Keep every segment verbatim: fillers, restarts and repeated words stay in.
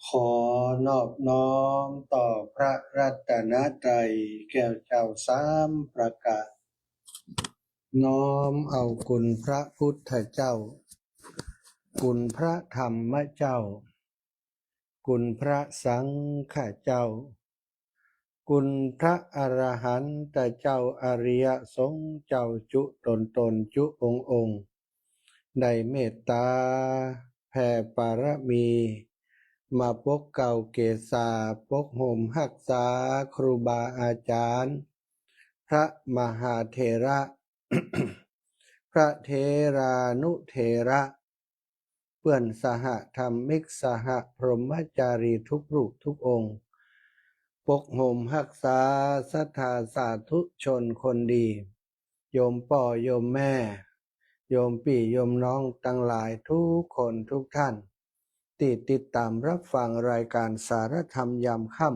ขอนอบน้อมต่อพระรัตนตรัยแก้วเจ้าสามประการ น้อมเอาคุณพระพุทธเจ้า คุณพระธรรมเจ้า คุณพระสังฆเจ้า คุณพระอรหันตเจ้า อริยสงฆ์เจ้าจุ๊ต๋นๆ จุ๊องค์ๆ ได้เมตต๋าแผ่ปารมี มาปกเกล้าเกศา ปกห่มฮักษาครูบาอาจ๋ารย์ พระมหาเถระ พระเถรานุเถระ เปื้อนสหธรรมิก สหพรหมจารีทุกรูปทุกองค์ ปกห่มฮักษาศรัทธาสาธุชนคนดี โยมป้อโยมแม่ โยมปี้โยมน้องตังหลายทุกคนทุกท่าน ตี้ติดต๋ามรับฟังรายการสารธรรมยามค่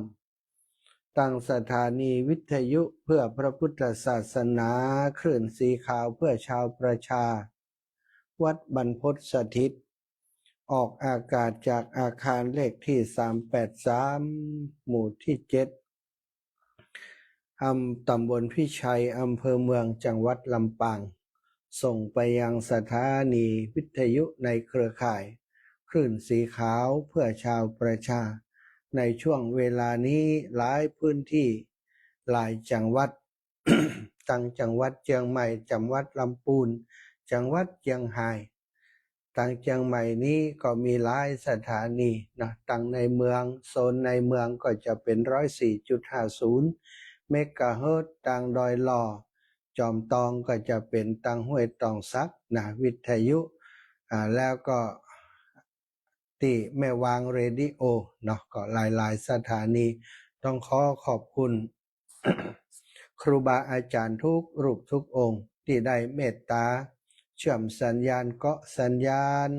ำ ตางสถานีวิทยุเพื่อพระพุทธศาสนา คลื่นสีขาวเพื่อชาวประชา วัดบรรพตสถิต ออกอากาศจากอาคารเลขตี้สามแปดสาม หมู่ตี้เจ็ด อำ ต๋ำบลพิชัย อำเภอเมือง จังหวัดลำปาง ส่งไปยังสถานีวิทยุในเครือข่าย คลื่นสีขาวเพื่อชาวประชา ในช่วงเวลานี้หลายพื้นตี้ หลายจังหวัด ตังจังหวัดเจียงใหม่ จังหวัดลำปูน จังหวัดเจียงฮาย ตังเจียงใหม่นี้ก็มีหลายสถานีนะ ตังในเมือง โซนในเมืองก็จะเป๋น ร้อยสี่จุดห้าศูนย์ เมกะเฮิรตซ์ ตังดอยหล่อ จอมตองก็จะเป๋นตังห้วยตองสักนะ วิทยุ อ่า แล้วก็ตี้แม่วางเรดิโอเนาะ ก็หลายๆ สถานี ต้องขอขอบคุณ ครูบาอาจ๋ารย์ทุกรูปทุกองค์ ตี้ได้เมตต๋าเชื่อมสัญญาณ เกาะสัญญาณ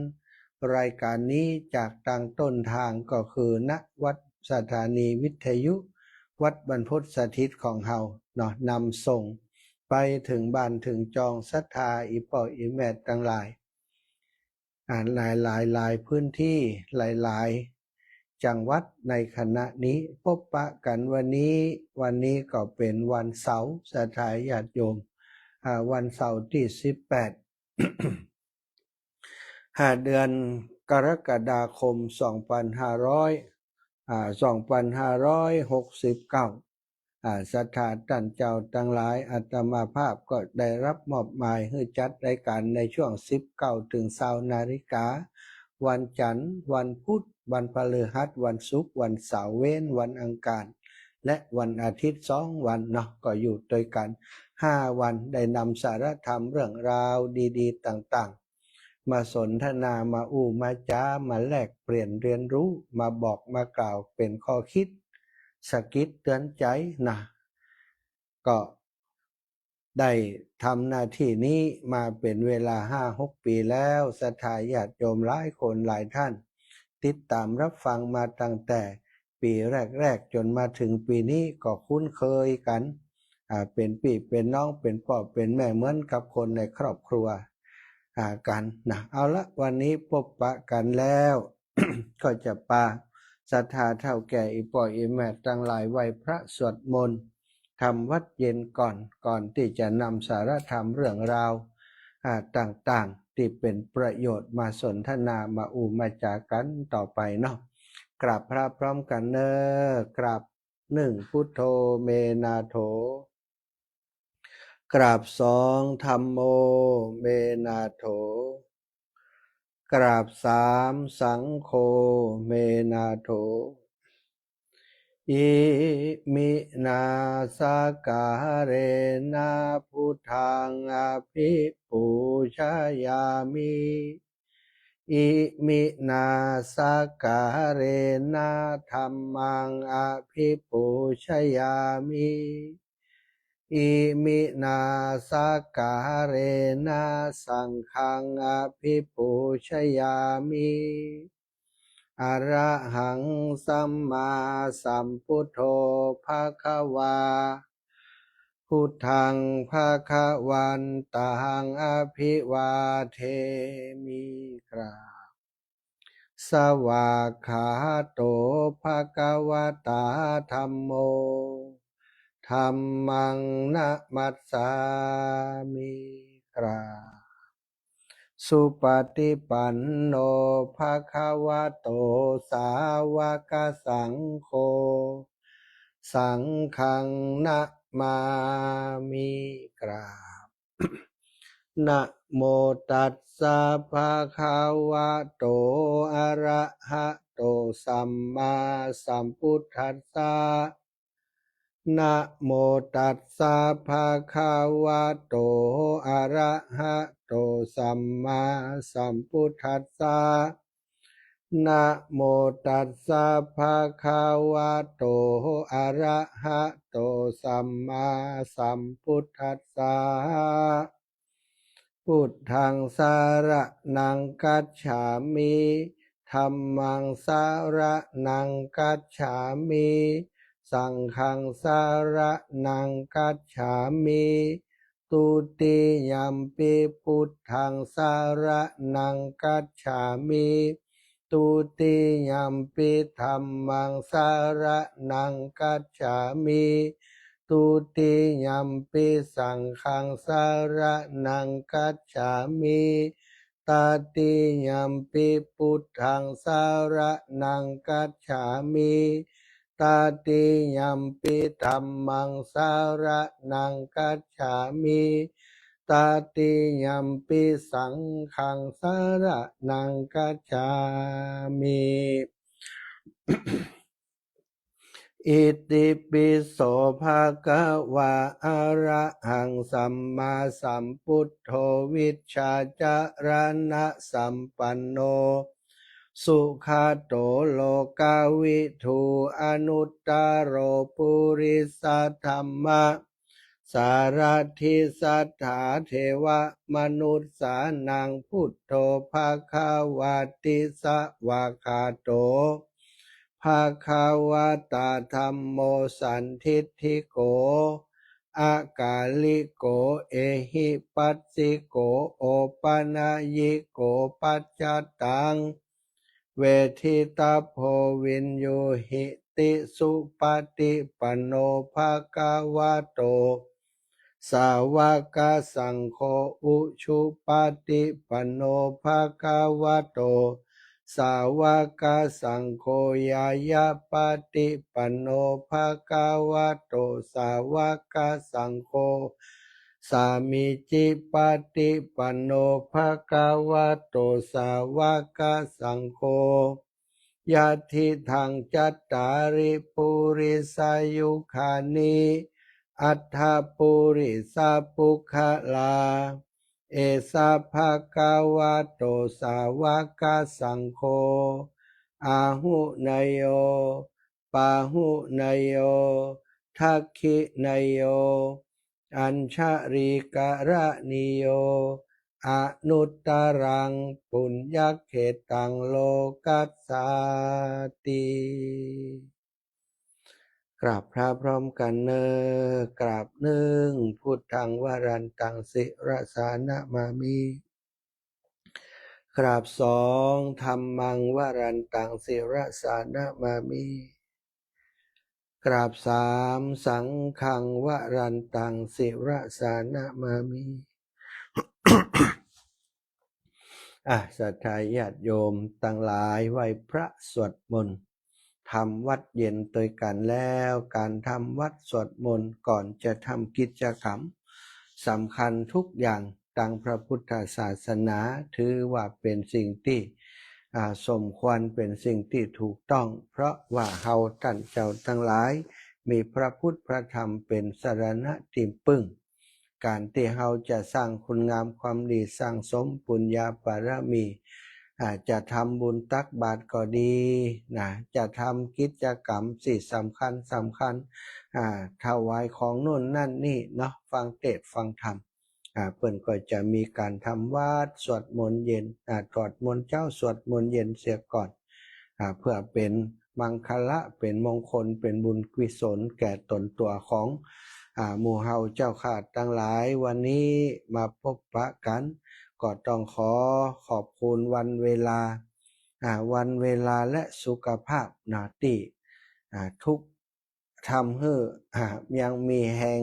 รายการนี้จากตางต้นตางก็คือ ณ วัด สถานีวิทยุวัดบรรพตสถิตของเฮาเนาะ นำส่งไปเถิงบ้านเถิงจองศรัทธาอี่ป้ออี่แม่ตังหลาย อ่า หลายๆ หลายพื้นตี้ หลายๆ จังหวัดในขณะนี้ ปบปะกั๋นวันนี้ วันนี้ก็เป๋นวันเสาร์ ศรัทธาญาติโยม อ่า วันเสาร์ตี้สิบแปด ห้า เดือนกรกฎาคม สองปันห้าร้อย อ่า สองปันห้าร้อยหกสิบเก้า อ่า ศรัทธาต้านเจ้าตังหลาย อาตมาภาพก็ได้รับมอบหมายหื้อจัดรายการในช่วงสิบเก้าเถิงซาวนาฬิกา วันจันทร์ วันพุธ วันพฤหัส วันศุกร์ วันเสาร์ เว้นวันอังคาร และวันอาทิตย์สองวันเนาะ ก็อยู่ตวยกั๋นห้าวัน ได้นำสารธรรมเรื่องราวดีๆ ต่างๆ มาสนทนา มาอู้มาจ๋า มาแลกเปลี่ยนเรียนรู้ มาบอกมากล่าวเป๋นข้อคิดสะกิดเตื๋อนใจ๋นะ ก็ได้ทำหน้าตี้นี้มาเป๋นเวลาห้าหกปี๋แล้ว ศรัทธาญาติโยมหลายคนหลายท่าน ติดต๋ามรับฟังมาตั้งแต่ปี๋แรกๆ จ๋นมาเถิงปี๋นี้ก็คุ้นเคยกั๋น อ่า เป๋นปี้เป๋นน้อง เป๋นป้อเป๋นแม่ เหมือนกับคนในครอบครัว อ่า กั๋นนะ เอาละ วันนี้ปบปะกั๋นแล้ว ก็จะปาศรัทธาเฒ่าแก่อี่ป้ออี่แม่ตังหลายไหว้พระสวดมนต์ ทำวัตรเย็นก่อน ก่อนตี้จะนำสารธรรมเรื่องราว อ่า ต่างๆ ตี้เป๋นประโยชน์มาสนทนา มาอู้มาจ๋ากั๋นต่อไปเนาะ กราบพระพร้อมกั๋นเน่อ กราบ หนึ่ง พุทโธ เม นา โถ กราบ สอง ธัมโม เม นา โถ กราบ สาม สังโฆ เม นา โถ อิมินา สักการะนะ พุทธัง อภิปูชยามิ อิมินา สักการะนะ ธัมมัง อภิปูชยามิ อิมินา สักการะนะ สังฆัง อภิปูชยามิ อะระหัง สัมมาสัมพุทโธ ภะคะวา พุทธัง ภะคะวันตัง อะภิวาเทมิ กราบ สวากขาโต ภะคะวะตา ธัมโม ธัมมัง นะมัสสามิ กราบ สุปฏิปันโน ภะคะวะโต สาวกสังโฆ สังฆัง นะมามิ กราบ นะโมตัสสะ ภะคะวะโต อะระหะโต สัมมาสัมพุทธัสสะ นะโมตัสสะ ภะคะวะโต อะระหะโต สัมมาสัมพุทธัสสะ นะโมตัสสะ ภะคะวะโต อะระหะโต สัมมาสัมพุทธัสสะ พุทธัง สะระณัง คัจฉามิ ธัมมัง สะระณัง คัจฉามิ สังฆัง สะระณัง คัจฉามิ ทุติยัมปิ พุทธัง สะระณัง คัจฉามิ ทุติยัมปิ ธัมมัง สะระณัง คัจฉามิ ทุติยัมปิ สังฆัง สะระณัง คัจฉามิ ตติยัมปิ พุทธัง สะระณัง คัจฉามิ ตติยัมปิ ธัมมัง สะระณัง คัจฉามิ ตติยัมปิ สังฆัง สะระณัง คัจฉามิ อิติปิโส ภะคะวา อะระหัง สัมมาสัมพุทโธ วิชชาจะรณะสัมปันโน สุขะโต โลกวิทู อนุตตะโร ปุริสะธัมมะ สารถิ สัตถาเทวะมนุสสานัง พุทโธ ภะคะวาติ สะวากขาโต ภะคะวะตา ธัมโม สันทิฏฐิโก อะกาลิโก เอหิปัสสิโก โอปะนะยิโก ปัจจตัง เวทิตัพโพ วิญญูหิติ สุปะติปันโน ภะคะวะโต สาวกสังโฆ อุชุปะติปันโน ภะคะวะโต สาวกสังโฆ ญาญาปะติปันโน ภะคะวะโต สาวกสังโฆ สามีจิปะติปันโน ภะคะวะโต สาวกสังโฆ ยัตถิตัง จัตตาริ ปุริสายุคานิ อัตถะปุริสะปุคคลา เอสะ ภะคะวะโต สาวกสังโฆ อาหุเนยโย ปาหุเนยโย ทักขิเนยโย อัญชลีกะระณีโย อนุตตรัง ปุญญะเขตัง โลกัสสาติ กราบพระพร้อมกั๋นเน่อ กราบนึ่ง พุทธัง วรันตัง ศิรสา นะมามิ กราบสอง ธัมมัง วรันตัง ศิรสา นะมามิ กราบสาม สังฆัง วรันตัง ศิรสา นะมามิ อ่ะ ศรัทธาญาติโยมตังหลาย ไหว้พระสวดมนต์ ทำวัตรเย็นตวยกั๋นแล้ว ก๋านทำวัตรสวดมนต์ก่อนจะทำกิจกรรมสำคัญทุกอย่าง ตังพระพุทธศาสนา ถือว่าเป๋นสิ่งตี้ อ่า สมควร เป๋นสิ่งตี้ถูกต้อง เพราะว่าเฮาต้านเจ้าตังหลาย มีพระพุทธพระธรรมเป๋นสรณะตี้ปึ้ง ก๋านตี้เฮาจะสร้างคุณงามความดี สั่งสมปุญญาบารมี อ่า จะทำบุญตักบาตรก็ดีนะ จะทำกิจกรรมตี้สำคัญสำคัญ อ่า ถวายของโน่นนั่นนี่เนาะ ฟังเทศน์ฟังธรรม อ่า เปิ้นก็จะมีก๋านทำวัตรสวดมนต์เย็น อ่า สวดมนต์เจ๊าสวดมนต์เย็นเสียก่อน อ่า เพื่อเป๋นมังคละ เป๋นมงคล เป๋นบุญกุศลแก่ต๋นตั๋วของ อ่า หมู่เฮาเจ้าข้าตังหลาย วันนี้มาพบปะกั๋น ก็ต้องขอขอบคุณวันเวลา อ่า วันเวลาและสุขภาพนะ ตี้ อ่า ทุกข์ ทำหื้อ อ่า ยังมีแฮง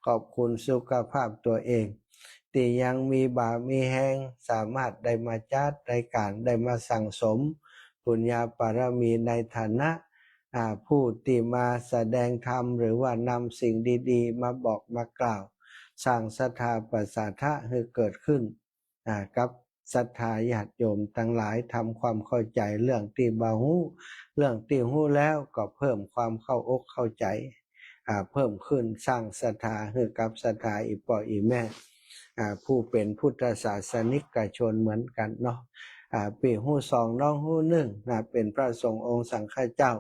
ขอบคุณสุขภาพตัวเอง ตี้ยังมีบ่ามีแฮง สามารถได้มาจัดรายก๋าน ได้มาสั่งสมปุญญาบารมีในฐานะ อ่า ผู้ตี้มาแสดงธรรม หรือว่านำสิ่งดีๆ มาบอกมากล่าว สร้างศรัทธาประสาทะหื้อเกิดขึ้น อ่า กับศรัทธาญาติโยมตังหลาย ทำความเข้าใจ๋เรื่องตี้บ่ฮู้ เรื่องตี้ฮู้แล้วก็เพิ่มความเข้าอกเข้าใจ๋ อ่า เพิ่มขึ้น สร้างศรัทธาหื้อกับศรัทธาอี่ป้ออี่แม่ อ่า ผู้เป๋นพุทธศาสนิกชนเหมือนกั๋นเนาะ อ่า ปี้ฮู้สองน้องฮู้นึ่งนะ เป๋นพระสงฆ์องค์สังฆเจ้า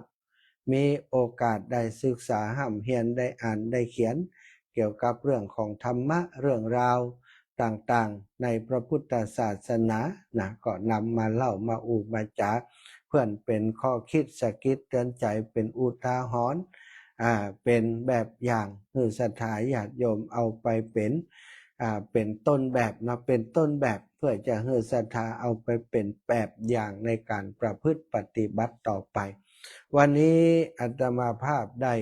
มีโอกาสได้ศึกษาฮ่ำเฮียน ได้อ่านได้เขียน เกี่ยวกับเรื่องของธรรมะ เรื่องราวต่างๆ ในพระพุทธศาสนานะ ก็นำมาเล่ามาอู้มาจ๋า เปื้อเป๋นข้อคิดสะกิดเตือนใจ๋ เป๋นอุทาหรณ์ อ่า เป๋นแบบอย่างหื้อศรัทธาญาติโยมเอาไปเป๋น อ่า เป๋นต้นแบบนะ เป๋นต้นแบบ เปื้อจะหื้อศรัทธาเอาไปเป๋นแบบอย่างในก๋านประพฤติปฏิบัติต่อไป วันนี้อาตมาภาพได้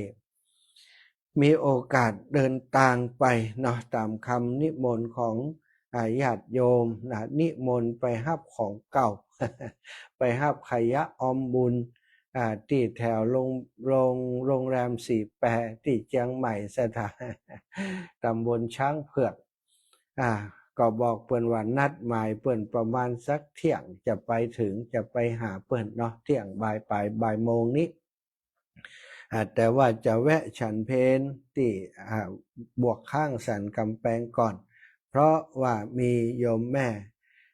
มีโอกาสเดินตางไปเนาะ ต๋ามกำนิมนต์ของ อ่า ญาติโยมนะ นิมนต์ไปฮับของเก่า ไปฮับขยะออมบุญ อ่า ตี้แถวโรง โรง โรงแรมสี่แป ตี้เจียงใหม่ ศรัทธา ต๋ำบลช้างเผือก อ่า ก็บอกเปิ้นว่านัดหมายเปิ้นประมาณสักเที่ยง จะไปเถิง จะไปหาเปิ้นเนาะ เที่ยงบ่ายป๋าย บ่ายโมงนี้ อ่า แต่ว่าจะแวะฉันเพลตี้ อ่า บวกก๊างสันก๋ำแปงก่อน เพราะว่ามีโยมแม่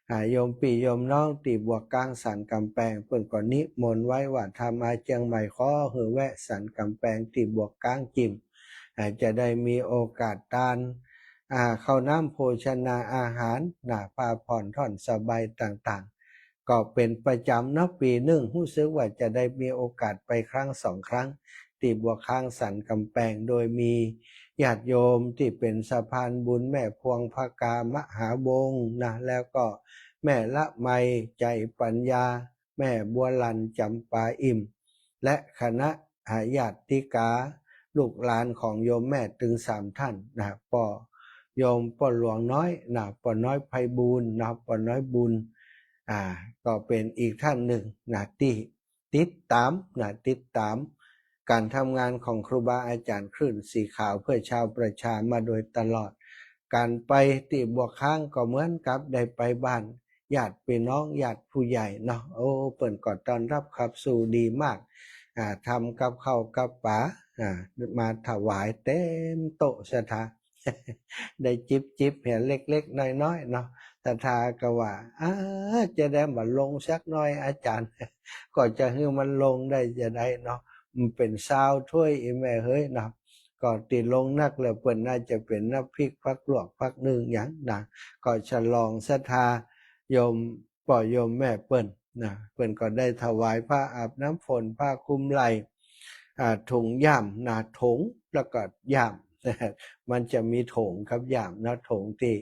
อ่า โยมปี้โยมน้องตี้บวกก๊างสันก๋ำแปง เปิ้นก็นิมนต์ไว้ว่าถ้ามาเจียงใหม่ขอหื้อแวะสันก๋ำแปงตี้บวกก๊างจิ่ม อ่า จะได้มีโอกาสตาน อ่า ข้าวน้ำโภชนาอาหารนะ ผ้าผ่อนถ่อนสบายต่างๆ ก็เป๋นประจ๋ำเนาะ ปี๋นึ่งฮู้สึกว่าจะได้มีโอกาสไปครั้งสองครั้ง ตี้บวกก๊างสันก๋ำแปง โดยมีญาติโยมตี้เป๋นสะพานบุญ แม่พวง ภกา มหาวงศ์นะ แล้วก็แม่ละไม ใจปัญญา แม่บัวหลั่น จ๋ำปาอิ่ม และคณะ อ่า ญาติกา ลูกหลานของโยมแม่ตึงสามท่านนะ ป้อ โยมป้อหลวงน้อยนะ ป้อน้อยไพบูลย์นะ ป้อน้อยบุญ อ่า ก็เป๋นอีกท่านนึ่งนะ ตี้ติดต๋ามนะ ติดต๋ามก๋านทำงานของครูบาอาจ๋ารย์คลื่นสีขาวเพื่อชาวประชามาโดยตลอด ก๋านไปตี้บวกก๊างก็เหมือนกับได้ไปบ้าน ญาติปี้น้อง ญาติผู้ใหญ่เนาะ โอ้ เปิ้นก็ต้อนฮับขับสู้ดีมาก อ่า ทำกับข้าวกับป๋า อ่า มาถวายเต๋มโต๊ะศรัทธา ได้จิบๆ เหียเล็กๆ น้อยๆ เนาะ ศรัทธาก็ว่า อ้า จะได้บ่ลงสักหน่อยอาจ๋ารย์ ก็จะหื้อมันลงได้จาใดเนาะ มันเป๋นซาวถ้วยอีแม่เฮ้ยเนาะ ก็ตี้ลงนักแล้วเปิ้นน่าจะเป๋นน้ำพริกผักลวกผักนึ่งหยังนะ ก็ฉลองศรัทธาโยมป้อโยมแม่เปิ้นนะ เปิ้นก็ได้ถวายผ้าอาบน้ำฝน ผ้าคลุมไหล่ อ่า ถุงย่ามนะ ถงแล้วก็ย่าม มันจะมีถงกับย่ามนะ ถงตี้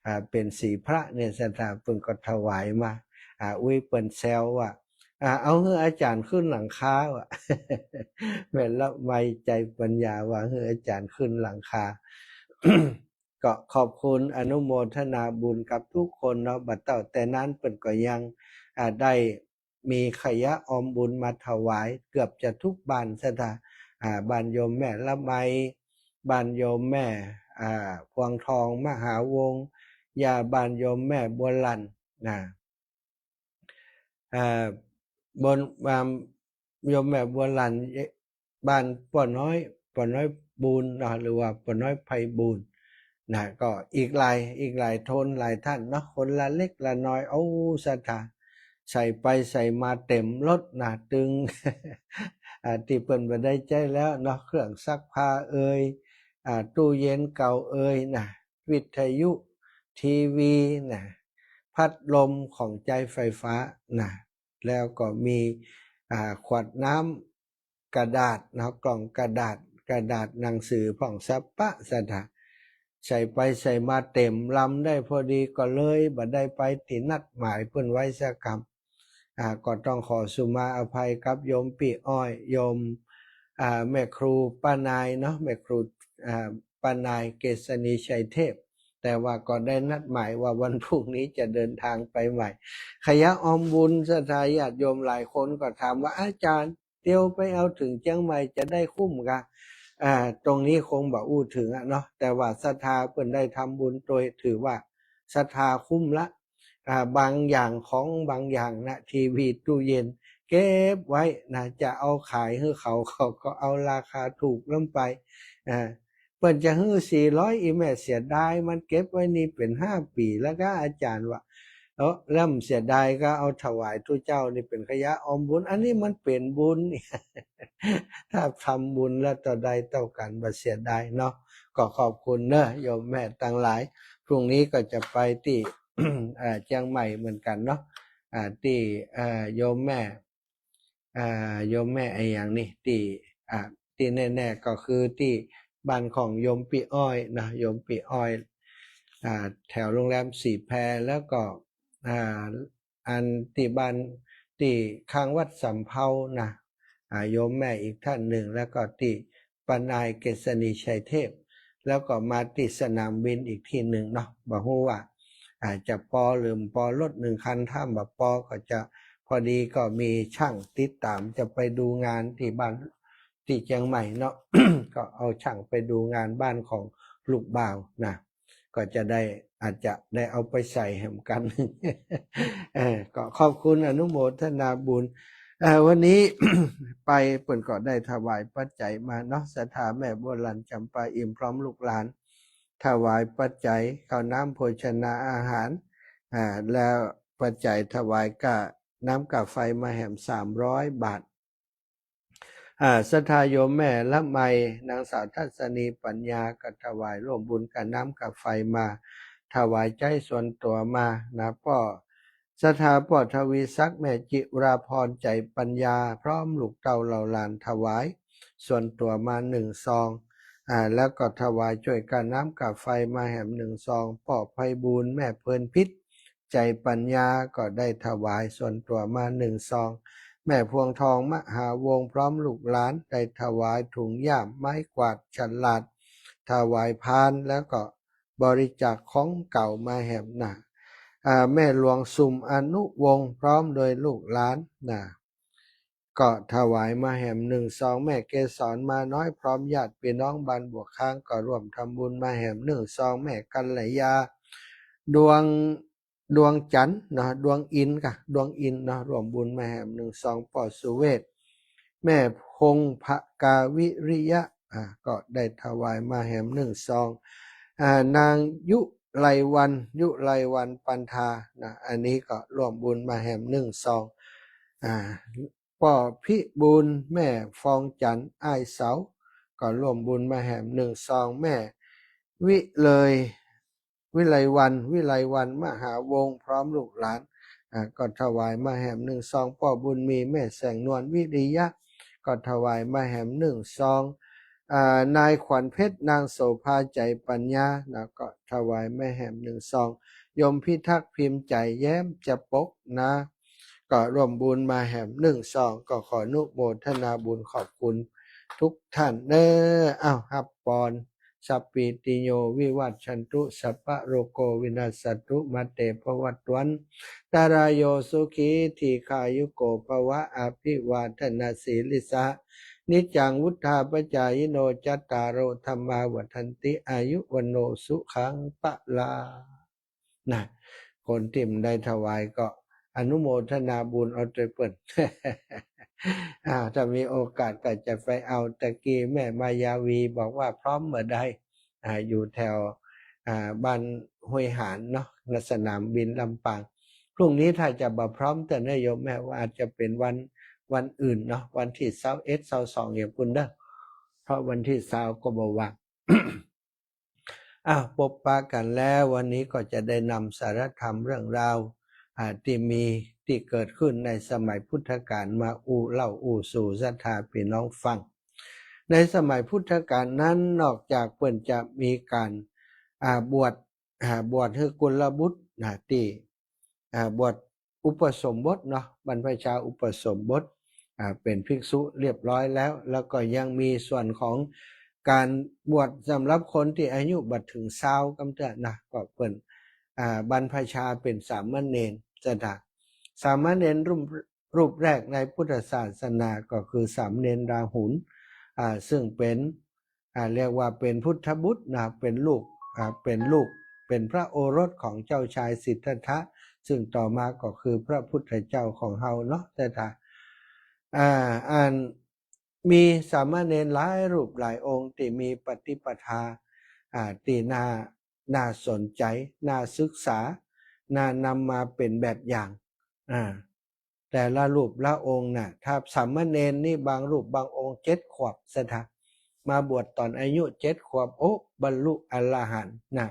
อ่า เป๋นสีพระเนี่ย ศรัทธาเปิ้นก็ถวายมา อ่า อุ๊ย เปิ้นแซวว่า อ่า เอาหื้ออาจ๋ารย์ขึ้นหลังคาว่ะ แม่ละไม ใจปัญญาว่าหื้ออาจ๋ารย์ขึ้นหลังคา ก็ขอบคุณอนุโมทนาบุญกับทุกคนเนาะ บ่าเต้าแต่นั้นเปิ้นก็ยัง อ่า ได้มีขยะออมบุญมาถวายเกือบจะทุกบ้านศรัทธา อ่า บ้านโยมแม่ละไม บ้านโยมแม่ อ่า พวงทอง มหาวงศ์ ย่าบ้านโยมแม่บัวหลั่นนะ อ่า บน อ่า โยมแม่บัวหลั่น บ้านป้อน้อย ป้อน้อยบูลย์เนาะ หรือว่าป้อน้อยไพบูลย์นะ ก็อีกหลาย อีกหลายคนหลายท่านเนาะ คนละเล็กละน้อย โอ้ ศรัทธา ใส่ไปใส่มาเต๋มรถนะ ตึง อ่า ตี้เปิ้นบ่ได้ใจ๊แล้วเนาะ เครื่องซักผ้าเอย อ่า ตู้เย็นเก่าเอยนะ วิทยุ ทีวีนะ พัดลมของใจ๊ไฟฟ้านะ แล้วก็มี อ่า ขวดน้ำกระดาษเนาะ กล่องกระดาษ กระดาษหนังสือพ่องสัปปะศรัทธา ใส่ไปใส่มาเต๋มลำได้พอดี ก็เลยบ่ได้ไปตี้นัดหมายเปิ้นไว้สักกำ อ่า ก็ต้องขอสุมาอภัยกับโยมปี้อ้อย โยม อ่า แม่ครูป้านายเนาะ แม่ครู อ่า ป้านายเกษณีชัยเทพ แต่ว่าก็ได้นัดหมายว่าวันพรุ่งนี้จะเดินทางไปใหม่ ขยะออมบุญ ศรัทธาญาติโยมหลายคนก็ถามว่า อาจารย์ เตียวไปเอาเถิงเจียงใหม่จะได้คุ้มกา อ่า ตรงนี้คงบ่อู้เถิงอะเนาะ แต่ว่าศรัทธาเปิ้นได้ทำบุญโตย ถือว่าศรัทธาคุ้มละ อ่า บางอย่าง ของบางอย่างนะ ทีวี ตู้เย็น เก็บไว้นะ จะเอาขายหื้อเขา เขาก็เอาราคาถูกล้ำไป อ่า เปิ้นจะหื้อสี่ร้อย อี่แม่เสียดาย มันเก็บไว้นี่เป๋นห้าปี๋แล้วก้า อาจารย์ว่า เออ แล้วเสียดายก็เอาถวายตุ๊เจ้านี่เป๋นขยะออมบุญ อันนี้มันเป๋นบุญ ถ้าทำบุญแล้วเต้าได้เต้ากั๋น บ่เสียดายเนาะ ก็ขอบคุณเนาะโยมแม่ตังหลาย พรุ่งนี้ก็จะไปตี้ เอ่อ เจียงใหม่เหมือนกั๋นเนาะ อ่า ตี้ เอ่อ โยมแม่ อ่า โยมแม่อะหยังนี่ ตี้ อ่า ตี้แน่ๆ ก็คือตี้บ้านของโยมปี้อ้อยนะ โยมปี้อ้อย อ่า แถวโรงแรมสีแพ แล้วก็ อ่า อันตี้บ้าน ตี้ข้างวัดสำเภานะ อ่า โยมแม่อีกท่านนึ่ง แล้วก็ตี้ป้านายเกษณีชัยเทพ แล้วก็มาตี้สนามบินอีกตี้นึ่งเนาะ บ่ฮู้ว่า อ่า จะปอหรือบ่ปอ รถนึ่งคัน ถ้าบ่ปอก็จะ พอดีก็มีจ้างติดต๋ามจะไปดูงานตี้บ้าน ตี้เจียงใหม่เนาะ ก็เอาจ้างไปดูงานบ้านของลูกบ่าวนะ ก็จะได้ อาจจะได้เอาไปใส่แหมกั๋น เออ ก็ขอบคุณอนุโมทนาบุญ เอ่อ วันนี้ ไปเปิ้นก็ได้ถวายปัจจัยมาเนาะ ศรัทธาแม่บัวหลั่น จ๋ำปาอิ่ม พร้อมลูกหลาน ถวายปัจจัยข้าวน้ำโภชนาอาหาร อ่า แล้วปัจจัยถวายก้าน้ำก้าไฟมาแหมสามร้อยบาท อ่า ศรัทธาโยมแม่ละไม นางสาวทัศนีปัญญา ก็ถวายร่วมบุญก้าน้ำก้าไฟมา ถวายใจ๊ส่วนตั๋วมานะ ป้อ ศรัทธาป้อทวีศักดิ์ แม่จิราพร ใจ๋ปัญญา พร้อมลูกเต้าเหล่าหลานถวายส่วนตั๋วมานึ่งซอง อ่า แล้วก็ถวายจ้วยก้าน้ำก้าไฟมาแหมนึ่งซอง ป้อไพบูลย์ แม่เพลินพิษ ใจ๋ปัญญา ก็ได้ถวายส่วนตั๋วมานึ่งซอง แม่พวงทอง มหาวงศ์ พร้อมลูกหลานได้ถวายถุงย่าม ไม้กวาด ฉลาด ถวายพาน แล้วก็บริจาคของเก่ามาแหมนะ อ่า แม่หลวงสุม อนุวงศ์ พร้อมโดยลูกหลานนะ ก็ถวายมาแหมนึ่งซอง แม่เกสร มาน้อย พร้อมญาติปี้น้องบ้านบวกค้าง ก็ร่วมทำบุญมาแหมนึ่งซอง แม่กัลยา ดวง ดวงจันทร์เนาะ ดวงอินทร์ก้า ดวงอินทร์เนาะ ร่วมบุญมาแหมนึ่งซอง ป้อสุเวช แม่พงภกาวิริยะ อ่า ก็ได้ถวายมาแหมนึ่งซอง อ่า นางยุไลวรรณ ยุไลวรรณ ปันธานะ อันนี้ก็ร่วมบุญมาแหมนึ่งซอง อ่า ป้อพิบูลย์ แม่ฟองจันทร์ อ้ายเสา ก็ร่วมบุญมาแหมนึ่งซอง แม่วิเลย วิไลวรรณ วิไลวรรณ มหาวงศ์ พร้อมลูกหลาน อ่า ก็ถวายมาแหมนึ่งซอง ป้อบุญมี แม่แสงนวล วิริยะ ก็ถวายมาแหมนึ่งซอง อ่า นายขวัญเพชร นางโสภา ใจ๋ปัญญานะ ก็ถวายมาแหมนึ่งซอง โยมพิทักษ์ พิมพ์ใจ๋ แย้มจะปกนะ ก็ร่วมบุญมาแหมนึ่งซอง ก็ขออนุโมทนาบุญขอบคุณทุกท่านเน้อ อ้าว ฮับปอน สัพพีติโยวิวัชชันตุ สัพพะโรโควินัสสันตุ มาเตภวัตวันตรายโย สุขีทีฆายุโกภวะ อภิวาทนาสีลิสสะ นิจจังวุฑฒาปจายิโน จัตตาโรธัมมาวัฑฒันติ อายุวัณโณสุขังพะลัง นะ คนตี้บ่ได้ถวายก็อนุโมทนาบุญเอาตวยเปิ้น อ่า ถ้ามีโอกาสก็จะไปเอา ตะกี้แม่มายาวีบอกว่าพร้อมเมื่อใด อ่า อยู่แถว อ่า บ้านห้วยหานเนาะ ณ สนามบินลำปาง พรุ่งนี้ถ้าจะบ่พร้อม แต่นะโยมแม่ ว่าอาจจะเป๋นวัน วันอื่นเนาะ วันตี้ซาวเอ็ด ซาวสอง อย่างปู้นเน้อ เพราะวันตี้ซาวก็บ่ว่าง อ้าว ปบปะกั๋นแล้ว วันนี้ก็จะได้นำสาระธรรมเรื่องราว อ่า ตี้มี ตี้เกิดขึ้นในสมัยพุทธกาลมาอู้เล่าอู้สู่ศรัทธาปี้น้องฟัง ในสมัยพุทธกาลนั้น นอกจากเปิ้นจะมีก๋าน อ่า บวช อ่า บวชหื้อกุลบุตรนะ ตี้ อ่า บวช อุปสมบทเนาะ บรรพชาอุปสมบท อ่า เป๋นภิกษุเรียบร้อยแล้ว แล้วก็ยังมีส่วนของก๋านบวชสำหรับคนตี้อายุบ่เถิงซาวกำเตื้อนะ ก็เปิ้น อ่า บรรพชาเป๋นสามเณร ศรัทธา สามเณรรูป รูปแรกในพุทธศาสนาก็คือสามเณรราหุล อ่า ซึ่งเป๋น อ่า เรียกว่าเป๋นพุทธบุตรนะ เป๋นลูก อ่า เป๋นลูก เป๋นพระโอรสของเจ้าชายสิทธัตถะ ซึ่งต่อมาก็คือพระพุทธเจ้าของเฮาเนาะ ศรัทธา อ่า อันมีสามเณรหลายรูปหลายองค์ตี้มีปฏิปทา อ่า ตี้น่า น่าสนใจ๋ น่าศึกษา น่านำมาเป๋นแบบอย่าง อ่า แต่ละรูปละองค์น่ะ ถ้าสามเณรนี่บางรูปบางองค์เจ็ดขวบ ศรัทธา มาบวชต๋อนอายุเจ็ดขวบ โอ้ บรรลุอรหันต์นะ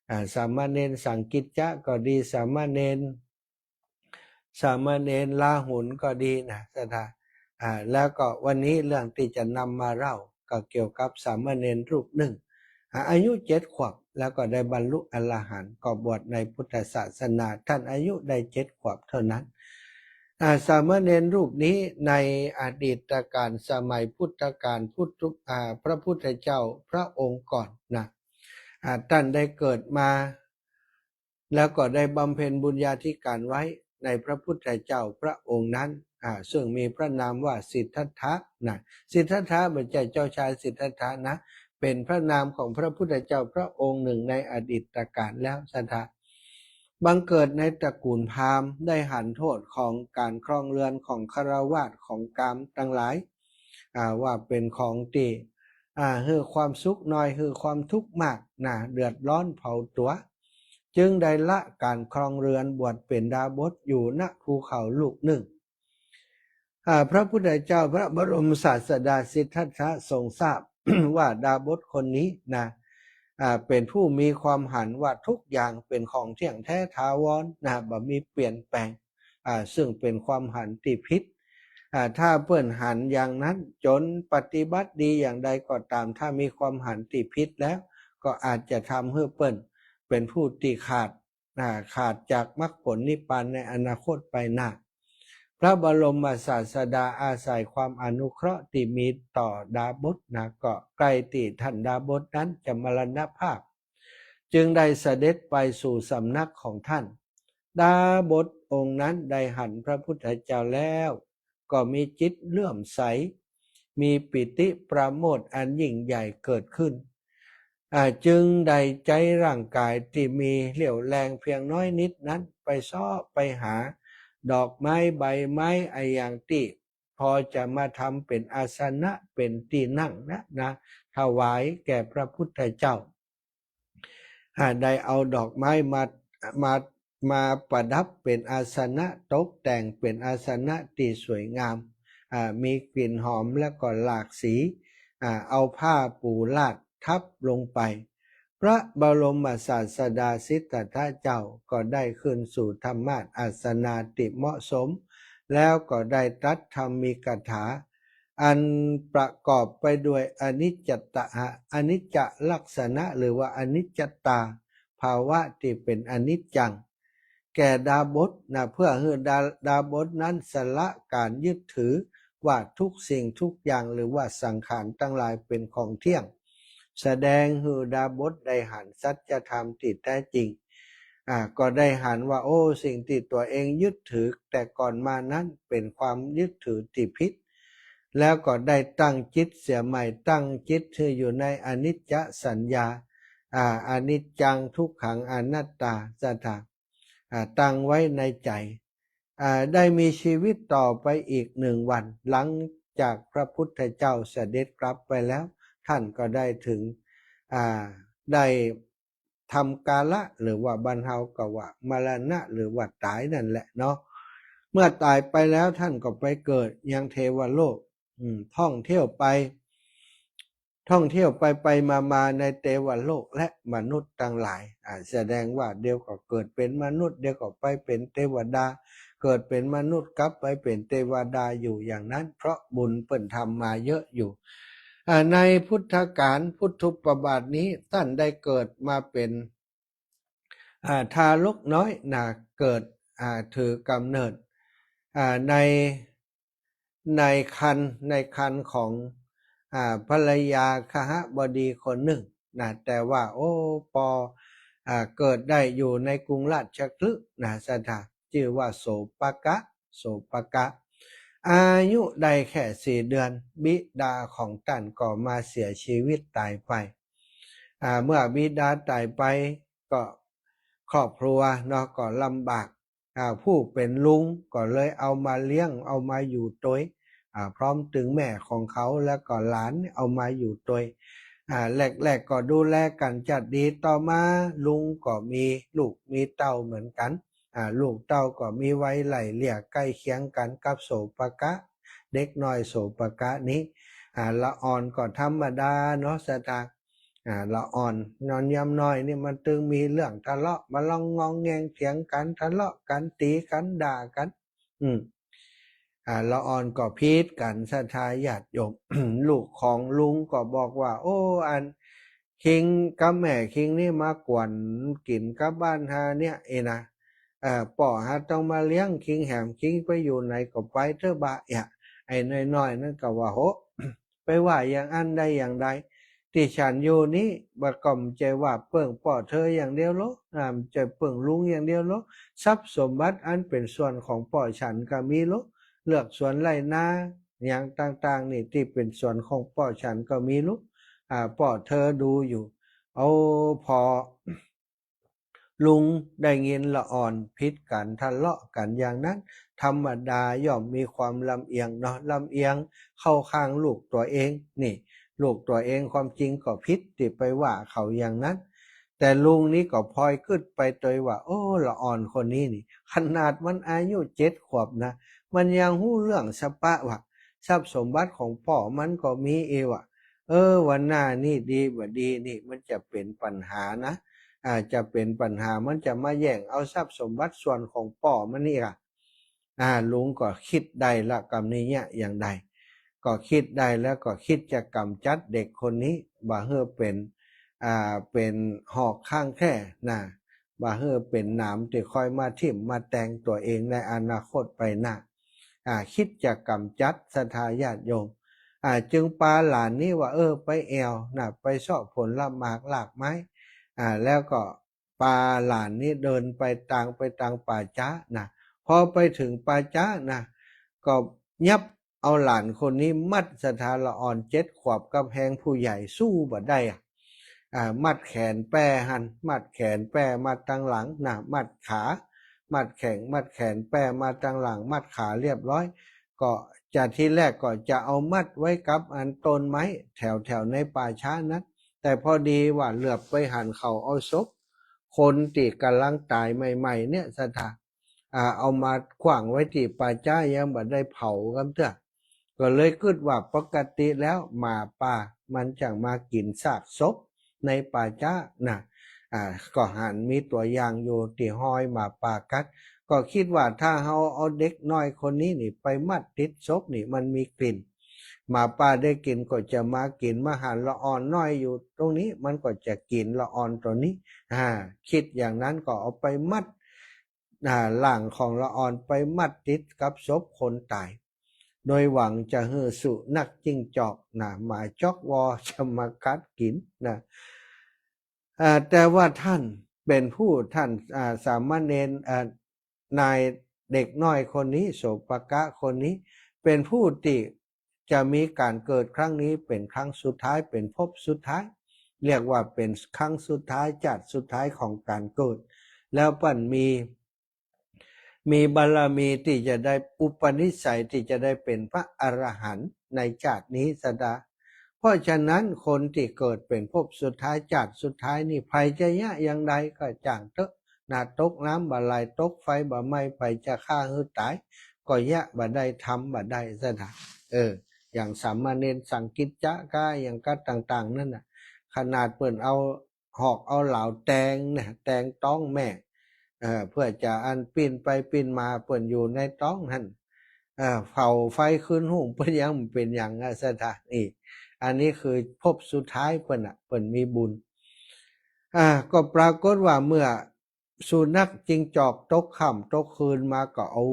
อ่า สามเณรสังกิจจะก็ดี สามเณร สามเณรราหุลก็ดีนะ ศรัทธา อ่า แล้วก็วันนี้เรื่องตี้จะนำมาเล่าก็เกี่ยวกับสามเณรรูปนึ่ง อ่า อายุเจ็ดขวบ แล้วก็ได้บรรลุอรหันต์ ก็บวชในพุทธศาสนา ต้านอายุได้เจ็ดขวบเท่านั้น อ่า สามเณรรูปนี้ในอดีตกาลสมัยพุทธกาล พุทธ อ่า พระพุทธเจ้าพระองค์ก่อนนะ อ่า ต้านได้เกิดมา แล้วก็ได้บำเพ็ญบุญญาธิการไว้ในพระพุทธเจ้าพระองค์นั้น อ่า ซึ่งมีพระนามว่าสิทธัตถะนะ สิทธัตถะบ่ใจ้เจ้าชายสิทธัตถะนะ เป๋นพระนามของพระพุทธเจ้าพระองค์นึ่งในอดีตกาลแล้ว ศรัทธา บังเกิดในตระกูลพราหมณ์ ได้หันโต้ษของก๋านครองเฮือนของฆราวาสของกามตังหลาย อ่า ว่าเป๋นของตี้ อ่า หื้อความสุขน้อย หื้อความทุกข์มากนะ เดือดร้อนเผาตั๋ว จึงได้ละก๋านครองเฮือน บวชเป๋นดาบสอยู่ ณ ภูเขาลูกนึ่ง อ่า พระพุทธเจ้าพระบรมศาสดาสิทธัตถะทรงทราบ ว่าดาบสคนนี้นะ อ่า เป๋นผู้มีความหันว่าทุกอย่างเป๋นของเที่ยงแท้ถาวรนะ บ่มีเปลี่ยนแปลง อ่า ซึ่งเป๋นความหันตี้ผิด อ่า ถ้าเปิ้นหันอย่างนั้น จนปฏิบัติดีอย่างใดก็ต๋าม ถ้ามีความหันตี้ผิดแล้ว ก็อาจจะทำหื้อเปิ้นเป๋นผู้ตี้ขาด อ่า ขาดจากมรรคผลนิพพานในอนาคตไปหน้า พระบรมศาสดาอาศัยความอนุเคราะห์ตี้มีต่อดาบสนะ ก็ใกล้ตี้ต้านดาบสนั้นจะมรณภาพ จึงได้เสด็จไปสู่สำนักของต้าน ดาบสองค์นั้นได้หันพระพุทธเจ้าแล้ว ก็มีจิตเลื่อมใส มีปีติปราโมทย์อันยิ่งใหญ่เกิดขึ้น อ่า จึงได้ใจ๊ร่างกายตี้มีเรี่ยวแรงเพียงน้อยนิดนั้น ไปเซาะไปหาดอกไม้ใบไม้อะหยังตี้พอจะมาทำเป๋นอาสนะเป๋นตี้นั่งนะ นะ ถวายแก่พระพุทธเจ้า อ่า ได้เอาดอกไม้มา มา มาประดับเป๋นอาสนะ ตกแต่งเป๋นอาสนะตี้สวยงาม อ่า มีกลิ่นหอมแล้วก็หลากสี อ่า เอาผ้าปูลาดทับลงไป พระบรมศาสดาสิทธัตถะเจ้าก็ได้ขึ้นสู่ธรรมาสนาตี้เหมาะสม แล้วก็ได้ตรัสธรรมีกถา อันประกอบไปด้วยอนิจจตะ อนิจจลักษณะ หรือว่าอนิจจตาภาวะตี้เป๋นอนิจจัง แก่ดาบสนะ เพื่อหื้อดา ดาบสนั้นสละก๋านยึดถือว่าทุกสิ่งทุกอย่าง หรือว่าสังขารตังหลายเป๋นของเที่ยง แสดงหื้อดาบสได้หันสัจธรรมตี้แท้จริง อ่า ก็ได้หันว่า โอ้ สิ่งตี้ตั๋วเองยึดถือแต่ก่อนมานั้นเป๋นความยึดถือตี้ผิด แล้วก็ได้ตั้งจิตเสียใหม่ ตั้งจิตหื้ออยู่ในอนิจจสัญญา อ่า อนิจจัง ทุกขัง อนัตตา ศรัทธา อ่า ตั้งไว้ในใจ๋ อ่า ได้มีชีวิตต่อไปอีกหนึ่งวัน หลังจากพระพุทธเจ้าเสด็จกลับไปแล้ว ต้านก็ได้ถึง อ่า ได้ทำกาละ หรือว่าบ้านเฮาก็ว่ามรณะ หรือว่าต๋ายนั่นแหละเนาะ เมื่อต๋ายไปแล้วต้านก็ไปเกิดยังเทวโลก อืม ท่องเที่ยวไป ท่องเที่ยวไปไปมามาในเทวโลกและมนุษย์ตังหลาย อ่า แสดงว่าเดี๋ยวก็เกิดเป๋นมนุษย์ เดี๋ยวก็ไปเป๋นเทวดา เกิดเป๋นมนุษย์กลับไปเป๋นเทวดาอยู่อย่างนั้น เพราะบุญเปิ้นทำมาเยอะอยู่ อ่า ในพุทธกาลพุทธุปบาทนี้ ต้านได้เกิดมาเป๋น อ่า ทารกน้อยนะ เกิด อ่า ถือกำเนิด อ่า ใน ในครรภ์ ในครรภ์ของ อ่า ภรรยาคหบดีคนนึ่งนะ แต่ว่า โอ้ ปอ อ่า เกิดได้อยู่ในกรุงราชคฤห์นะ ศรัทธา จื้อว่าโสปกะ โสปกะ อายุได้แค่สี่เดือน บิดาของต้านก็มาเสียชีวิตต๋ายไป อ่า เมื่อบิดาต๋ายไปก็ครอบครัวเนาะก็ลำบาก อ่า ผู้เป๋นลุงก็เลยเอามาเลี้ยง เอามาอยู่ตวย อ่า พร้อมตึงแม่ของเขา แล้วก็หลานเอามาอยู่ตวย อ่า แรกๆ ก็ดูแลกั๋นจัดดี ต่อมาลุงก็มีลูกมีเต้าเหมือนกั๋น อ่า ลูกเต้าก็มีวัยไล่เลี่ยใก้เคียงกั๋นกับโสปกะ เด็กน้อยโสปกะนี้ อ่า ละอ่อนก็ธรรมดาเนาะ ศรัทธา อ่า ละอ่อนนอนยามน้อยนี่มันตึงมีเรื่องทะเลาะ มาลองงองแงงเถียงกั๋น ทะเลาะกั๋น ตี๋กั๋น ด่ากั๋น อืม อ่า ละอ่อนก็ผิดกั๋น ศรัทธาญาติโยม ลูกของลุงก็บอกว่า โอ้ อัน คิงกับแม่คิงนี่มาก๋วนกิ๋นกับบ้านฮาเนี่ยเอนะ เอ่อ ป้อฮาต้องมาเลี้ยงคิงแหม คิงไปอยู่ไหนก็ไปเต๊อะบะ เอะ ไอ้น้อยๆ นั้นก็ว่า โห ไปว่าอย่างอั้นได้อย่างใด ตี้ฉันอยู่นี้บ่าก็บ่ใจ้ว่าเปิ้งป้อเธออย่างเดียวโล อ่า บ่ใจ้เปิ้งลุงอย่างเดียวโล ทรัพย์สมบัติอันเป๋นส่วนของป้อฉันก็มีโล เฮือกสวนไฮ่นา อย่างต่างๆ นี่ตี้เป๋นส่วนของป้อฉันก็มีโล อ่า ป้อเธอดูอยู่ โอ้ พอ ลุงได้ยินละอ่อนผิดกั๋น ทะเลาะกั๋นอย่างนั้น ธรรมดาย่อมมีความลำเอียงเนาะ ลำเอียงเข้าข้างลูกตั๋วเอง นี่ ลูกตั๋วเองความจริงก็ผิดตี้ไปว่าเขาอย่างนั้น แต่ลุงนี้ก็พลอยกึ๊ดไปตวยว่า โอ้ ละอ่อนคนนี้นี่ ขนาดมันอายุเจ็ดขวบนะ มันยังฮู้เรื่องสะปะว่า ทรัพย์สมบัติของป้อมันก็มีเอวะ เออ วันหน้านี่ดีบ่ดีนี่ มันจะเป๋นปัญหานะ อ่า จะเป๋นปัญหา มันจะมาแย่งเอาทรัพย์สมบัติส่วนของป้อมันนี่ล่ะ อ่า ลุงก็กึ๊ดได้ละ กำนี้เยียะอย่างใด ก็กึ๊ดได้แล้วก็กึ๊ดจะก๋ำจัดเด็กคนนี้ บ่หื้อเป๋น อ่า เป๋นหอกข้างแคร่นะ บ่หื้อเป๋นหนามตี้คอยมาทิ่มมาแตงตั๋วเองในอนาคตไปหน้า อ่า กึ๊ดจะก๋ำจัด ศรัทธาญาติโยม อ่า จึงปาหลานนี้ว่า เออ ไปแอ่วนะ ไปเซาะผลหมากรากไม้ อ่า แล้วก็ปาหลานนี้เดินไปตาง ไปตางป่าจ๊านะ พอไปเถิงป่าจ๊านะ ก็ยับเอาหลานคนนี้มัด ศรัทธา ละอ่อนเจ็ดขวบกับแฮงผู้ใหญ่สู้บ่ได้อะ อ่า มัดแขนแป้หั้น มัดแขนแป้มาตางหลังนะ มัดขา มัดแข้ง มัดแขนแป้มาตางหลัง มัดขาเรียบร้อย ก็จะทีแรกก็จะเอามัดไว้กับอันต้นไม้แถวๆ ในป่าจ๊านั้น แต่พอดีว่าเหลือบไปหันเขาเอาศพคนตี้ก่ำลังต๋ายใหม่ๆ เนี่ย ศรัทธา อ่า เอามาขว้างไว้ตี้ป่าจ๊า ยังบ่ได้เผากั๋นเตื้อ ก็เลยกึ๊ดว่าปกติแล้วหมาป่ามันจะมากิ๋นซากศพในป่าจ๊านะ อ่า ก็หันมีตั๋วอย่างอยู่ตี้ฮอยหมาป่ากัด ก็กึ๊ดว่าถ้าเฮาเอาเด็กน้อยคนนี้นี่ไปมัดติดศพนี่มันมีกลิ่น หมาป่าได้กลิ่นก็จะมากิ๋น มาหันละอ่อนน้อยอยู่ตรงนี้ มันก็จะกิ๋นละอ่อนตั๋วนี้ อ่า กึ๊ดอย่างนั้นก็เอาไปมัด อ่า ร่างของละอ่อนไปมัดติดกับศพคนต๋าย โดยหวังจะหื้อสุนัขจิ้งจอกนะ หมาจ๊อกวอจะมากัดกิ๋นนะ อ่า แต่ว่าต้านเป๋นผู้ ต้าน อ่า สามเณร อ่า นายเด็กน้อยคนนี้ โสปกะคนนี้ เป๋นผู้ตี้จะมีก๋านเกิดครั้งนี้เป๋นครั้งสุดท้าย เป๋นภพสุดท้าย เรียกว่าเป๋นครั้งสุดท้าย จาติสุดท้ายของก๋านเกิด แล้วเปิ้นมี มีบารมีตี้จะได้ อุปนิสัยตี้จะได้เป๋นพระอรหันต์ในจาตินี้ ศรัทธา เพราะฉะนั้นคนตี้เกิดเป๋นภพสุดท้าย จาติสุดท้ายนี่ ใผจะเยียะอย่างใดก็จ้างเต๊อะนะ ตกน้ำบ่ไหล ตกไฟบ่ไหม้ ใผจะฆ่าหื้อต๋ายก็เยียะบ่ได้ ทำบ่ได้ ศรัทธา เออ อย่างสามเณรสังกิจจะกา อย่างกาต่างๆ นั้นน่ะ ขนาดเปิ้นเอา หอกเอาเหลาแตงนะ แตงต๊องแม่ เอ่อ เปื้อจะอันปิ้นไปปิ้นมา เปิ้นอยู่ในต๊องหั้น เอ่อ เผาไฟคืนหุง เปิ้นยังบ่เป๋นหยังอะ ศรัทธา นี่ อันนี้คือภพสุดท้ายเปิ้นน่ะ เปิ้นมีบุญ อ่า ก็ปรากฏว่าเมื่อ สุนัขจิ้งจอกตกค่ำตกคืนมาก็เอา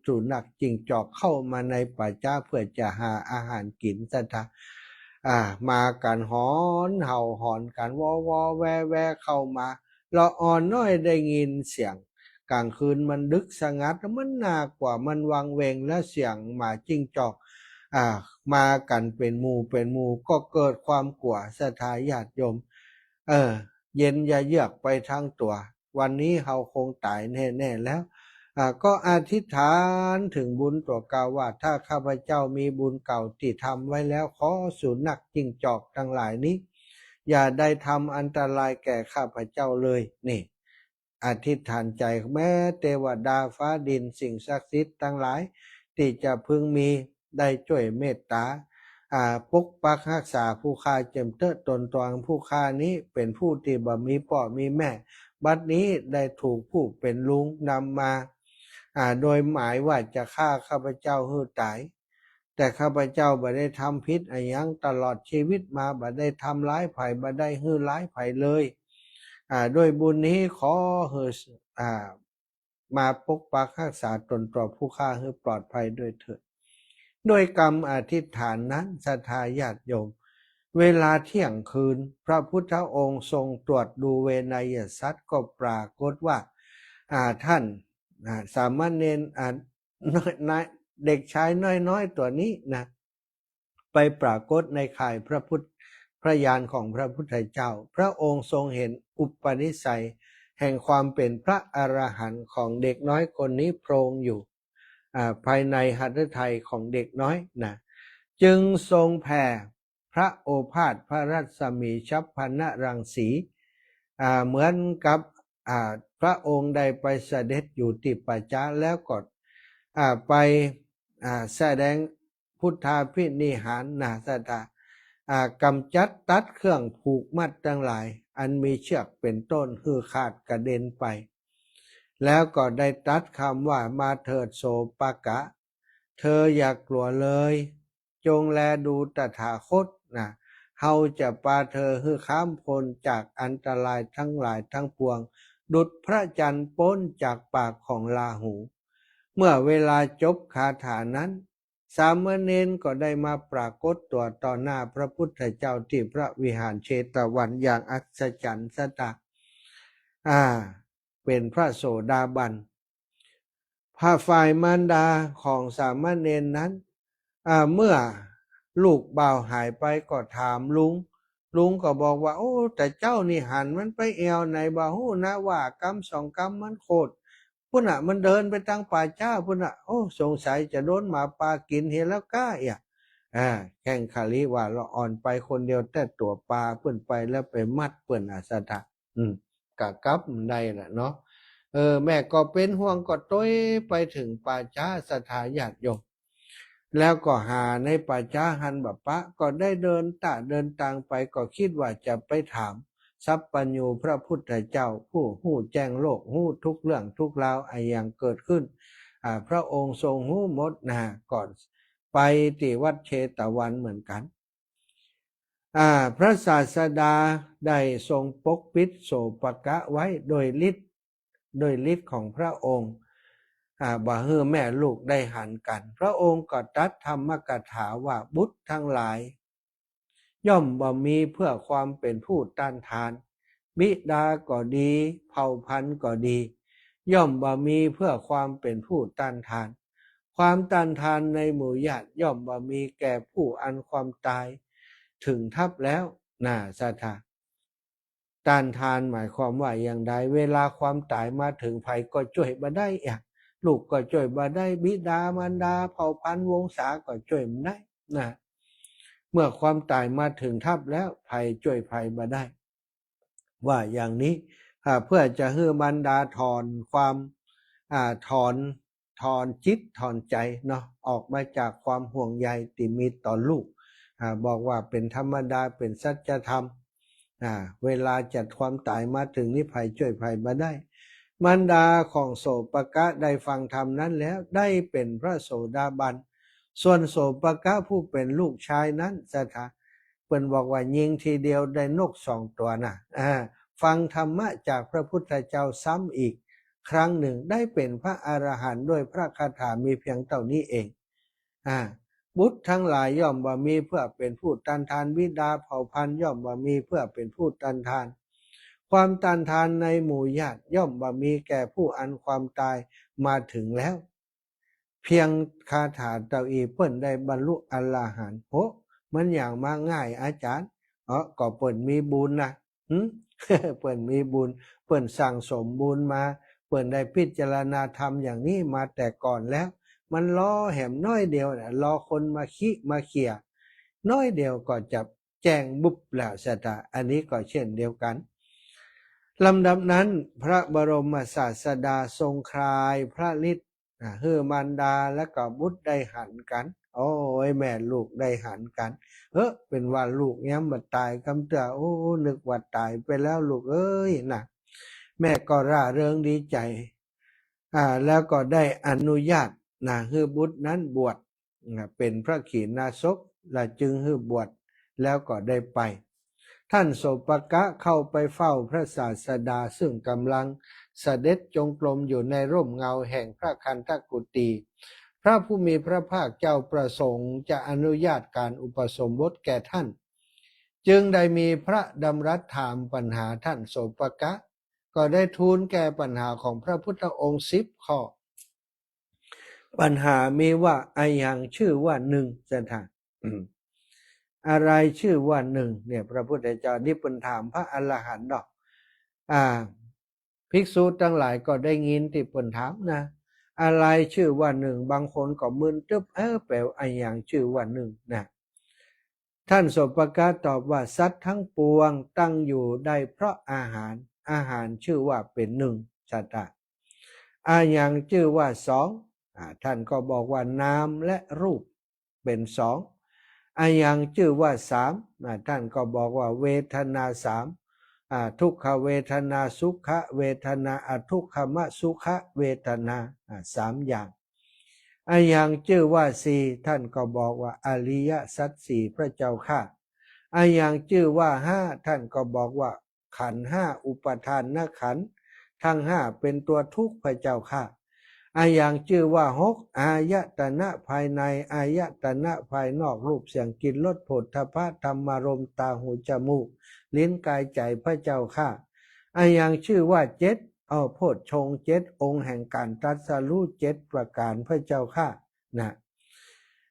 สุนัขจิ้งจอกเข้ามาในป่าจ๊าเพื่อจะหาอาหารกิ๋น ศรัทธา อ่า มากั๋นหอนเห่าหอนกั๋นวอวอแวแวเข้ามา ละอ่อนน้อยได้ยินเสียง ก๋างคืนมันดึกสงัด มันน่ากลัว มันวังเวง แล้วเสียงหมาจิ้งจอก อ่า มากั๋นเป๋นหมู่เป๋นหมู่ ก็เกิดความกลัว ศรัทธาญาติโยม เออ เย็นยะเยือกไปทั้งตั๋ว วันนี้เฮาคงต๋ายแน่ๆ แล้ว อ่า ก็อธิษฐานเถิงบุญตั๋วเก่าว่า ถ้าข้าพเจ้ามีบุญเก่าตี้ทำไว้แล้ว ขอสุนัขจิ้งจอกตังหลายนี้ อย่าได้ทำอันตรายแก่ข้าพเจ้าเลย นี่ อธิษฐานใจ๋ แม้เตวดาฟ้าดินสิ่งศักดิ์สิทธิ์ตังหลาย ตี้จะพึงมี ได้จ้วยเมตต๋า อ่า ปกปักฮักษาผู้ข้าเจิมเต๊อะ ต๋นตวงผู้ข้านี้เป๋นผู้ตี้บ่มีป้อมีแม่ บัดนี้ได้ถูกผู้เป๋นลุงนำมา อ่า โดยหมายว่าจะฆ่าข้าพเจ้าหื้อต๋าย แต่ข้าพเจ้าบ่ได้ทำผิดอะหยัง ตลอดชีวิตมาบ่ได้ทำร้ายใผ บ่ได้หื้อร้ายใผเลย อ่า ด้วยบุญนี้ขอหื้อ อ่า มาปกปักฮักษาต๋นตวผู้ข้าหื้อปลอดภัยด้วยเถิด ด้วยกำอธิษฐานนั้น ศรัทธาญาติโยม เวลาเที่ยงคืน พระพุทธองค์ทรงตรวจดูเวไนยสัตว์ ก็ปรากฏว่า อ่า ท่าน อ่า สามเณร อ่า น้อย น้อย เด็กชายน้อยๆ ตั๋วนี้นะ ไปปรากฏในข่ายพระพุทธ พระญาณของพระพุทธเจ้า พระองค์ทรงเห็นอุปนิสัยแห่งความเป๋นพระอรหันต์ของเด็กน้อยคนนี้โพลงอยู่ อ่า ภายในหฤทัยของเด็กน้อยนะ จึงทรงแผ่พระโอภาสพระรัศมีฉัพพนรังสี อ่า เหมือนกับ อ่า พระองค์ได้ไปเสด็จอยู่ตี้ป่าจ๊า แล้วก็ อ่า ไป อ่า แสดงพุทธาภินิหารนะ ศรัทธา อ่า กำจัดตัดเครื่องผูกมัดตังหลาย อันมีเชือกเป๋นต้น หื้อขาดกระเด็นไป แล้วก็ได้ตรัสกำว่า มาเถิดโสปกะ เธออย่ากลัวเลย จงแลดูตถาคตนะ เฮาจะปาเธอหื้อข้ามพ้นจากอันตรายทั้งหลายทั้งปวง ดุจพระจันทร์ป๊นจากปากของราหู เมื่อเวลาจบคาถานั้น สามเณรก็ได้มาปรากฏตั๋วต่อหน้าพระพุทธเจ้าตี้พระวิหารเชตวันอย่างอัศจรรย์ ศรัทธา อ่า เป๋นพระโสดาบัน พระฝ่ายมารดาของสามเณรนั้น อ่า เมื่อลูกบ่าวหายไปก็ถามลุง ลุงก็บอกว่า โอ้ แต่เจ้านี่หันมันไปแอ่วไหนบ่ฮู้นะ ว่ากำสองกำมันโขด พุ้นน่ะ มันเดินไปตางป่าจ๊าพุ้นน่ะ โอ้ สงสัยจะโดนหมาป่ากิ๋นเหียแล้วก้าเอี่ย อ่า แข้งขาลีว่าละอ่อนไปคนเดียว แต่ตั๋วปาเปิ้นไปแล้วไปมัดเปิ้นน่ะ ศรัทธา อืม กะกลับได้น่ะเนาะ เออ แม่ก็เป๋นห่วงก็ตวยไปเถิงป่าจ๊า ศรัทธาญาติโยม แล้วก็หาในป่าจ๊าหันบ่ปะ ก็ได้เดินตะเดินตางไป ก็กึ๊ดว่าจะไปถามสัพพัญญูพระพุทธเจ้า ผู้ฮู้แจ้งโลก ฮู้ทุกเรื่องทุกราวอะหยังเกิดขึ้น อ่า พระองค์ทรงฮู้หมดนะ ก็ไปตี้วัดเชตวันเหมือนกั๋น อ่า พระศาสดาได้ทรงปกปิดโสปกะไว้โดยฤทธิ์ โดยฤทธิ์ของพระองค์ อ่า บ่หื้อแม่ลูกได้หันกั๋น พระองค์ก็ตรัสธรรมกถาว่า บุตรทั้งหลาย ย่อมบ่มีเพื่อความเป๋นผู้ต้านทาน บิดาก็ดี เผ่าพันธุ์ก็ดี ย่อมบ่มีเพื่อความเป๋นผู้ต้านทาน ความต้านทานในหมู่ญาติย่อมบ่มีแก่ผู้อันความต๋ายเถิงทัพแล้ว น่า ศรัทธา ต้านทานหมายความว่าอย่างใด เวลาความต๋ายมาเถิง ใผก็จ้วยบ่ได้อะ ลูกก็จ้วยบ่ได้ บิดามารดา เผ่าพันธุ์วงศาก็จ้วยบ่ได้นะ เมื่อความต๋ายมาเถิงทัพแล้ว ใผจ้วยใผบ่ได้ ว่าอย่างนี้ อ่า เพื่อจะหื้อมารดาถอนความ อ่า ถอน ถอนจิตถอนใจ๋เนาะ ออกมาจากความห่วงใยตี้มีต่อลูก อ่า บอกว่าเป๋นธรรมดา เป๋นสัจธรรม อ่า เวลาจะความต๋ายมาเถิงนี้ ใผจ้วยใผบ่ได้ มารดาของโสปกะได้ฟังธรรมนั้นแล้ว ได้เป๋นพระโสดาบัน ส่วนโสปกะผู้เป๋นลูกชายนั้น ศรัทธา เปิ้นบอกว่ายิงทีเดียวได้นกสองตั๋วน่ะ อ่า ฟังธรรมะจากพระพุทธเจ้าซ้ำอีกครั้งหนึ่ง ได้เป็นพระอรหันต์ด้วยพระคาถามีเพียงเต้านี้เอง อ่า บุตรทั้งหลายย่อมบ่มีเพื่อเป็นผู้ตันทาน บิดาเผ่าพันธุ์ย่อมบ่มีเพื่อเป็นผู้ตันทาน ความตันทานในหมู่ญาติย่อมบ่มีแก่ผู้อันความตายมาถึงแล้ว เพียงคาถาเต้าอี้เปิ้นได้บรรลุอรหันต์ โห มันหยังมาง่ายอาจารย์ อ๋อ ก็เปิ้นมีบุญนะ หึ เปิ้นมีบุญ เปิ้นสั่งสมบุญมา เปิ้นได้พิจารณาธรรมอย่างนี้มาแต่ก่อนแล้ว มันรอแหมน้อยเดียวน่ะ รอคนมาคิมาเขี่ย น้อยเดียวก็จะแจ้งบุบแล้วศรัทธา อันนี้ก็เช่นเดียวกัน ลำดับนั้นพระบรมศาสดาทรงคลายพระฤทธิ์ อ่า หื้อมารดาและก็บุตรได้หันกั๋น โอ้ย แม่ลูกได้หันกั๋น เฮ้อ เป๋นว่าลูกยังบ่ต๋ายกำเตื้อ โอ้ นึกว่าต๋ายไปแล้วลูกเอ้ยนะ แม่ก็ร่าเริงดีใจ๋ อ่า แล้วก็ได้อนุญาตนะ หื้อบุตรนั้นบวชนะ เป๋นพระขีณาสพ และจึงหื้อบวช แล้วก็ได้ไป ท่านโสปกะเข้าไปเฝ้าพระศาสดา ซึ่งกำลังเสด็จจงกรมอยู่ในร่มเงาแห่งพระคันธกุฏิ พระผู้มีพระภาคเจ้าประสงค์จะอนุญาตการอุปสมบทแก่ท่าน จึงได้มีพระดำรัสถามปัญหาท่านโสปกะ ก็ได้ทูลแก้ปัญหาของพระพุทธองค์สิบข้อ ปัญหามีว่า อะหัง ชื่อว่าหนึ่ง ศรัทธา อืม อะไรชื่อว่าหนึ่ง เนี่ย พระพุทธเจ้านี่เปิ้นถามพระอรหันต์เนาะ อ่า ภิกษุตังหลายก็ได้ยินตี้เปิ้นถามนะ อะไรชื่อว่าหนึ่ง บางคนก็มึนตึ๊บ เอ๊ะ แป๋ว่าอะหัง ชื่อว่าหนึ่ง นะ ท่านโสปกะตอบว่า สัตว์ทั้งปวงตั้งอยู่ได้เพราะอาหาร อาหารชื่อว่าเป๋นหนึ่ง ศรัทธา อะหัง ชื่อว่าสอง อ่า ท่านก็บอกว่านามและรูปเป๋นสอง อะหัง ชื่อว่าสาม อ่า ท่านก็บอกว่าเวทนาสาม อ่า ทุกขเวทนา สุขเวทนา อทุกขมสุขเวทนา อ่า สามอย่าง อะหัง ชื่อว่าสี่ ท่านก็บอกว่าอริยสัจสี่ พระเจ้าข้า อะหัง ชื่อว่าห้า ท่านก็บอกว่าขันธ์ห้า อุปาทานขันธ์ทั้งห้าเป๋นตัวทุกข์ พระเจ้าข้า อะหัง ชื่อว่าหก อายตนะภายใน อายตนะภายนอก รูป เสียง กลิ่น รส โผฏฐัพพะ ธรรมารมณ์ ตา หู จมูก ลิ้น กาย ใจ๋ พระเจ้าข้า อะหัง ชื่อว่าเจ็ด เอาโพชฌงค์เจ็ด องค์แห่งการตรัสรู้เจ็ดประการ พระเจ้าข้า นะ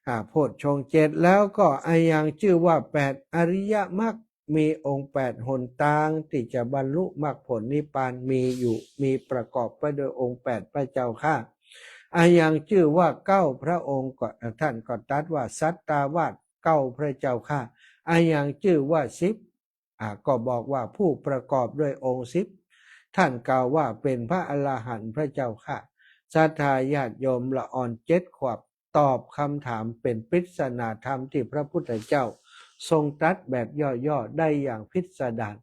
อ่า โพชฌงค์เจ็ด แล้วก็อะหัง ชื่อว่าแปด อริยมรรค มีองค์แปด หนตางตี้จะบรรลุมรรคผลนิพพานมีอยู่ มีประกอบไปด้วยองค์แปด พระเจ้าข้า อะหัง ชื่อว่าเก้า พระองค์ก็ ท่านก็ตรัสว่าสัตตาวาสเก้า พระเจ้าข้า อะหัง ชื่อว่าสิบ อ่า ก็บอกว่าผู้ประกอบด้วยองค์สิบ ท่านกล่าวว่าเป๋นพระอรหันต์ พระเจ้าข้า ศรัทธาญาติโยมละอ่อนเจ็ดขวบ ตอบคำถามเป๋นปริศนาธรรมตี้พระพุทธเจ้าทรงตรัสแบบย่อๆ ได้อย่างพิสดาร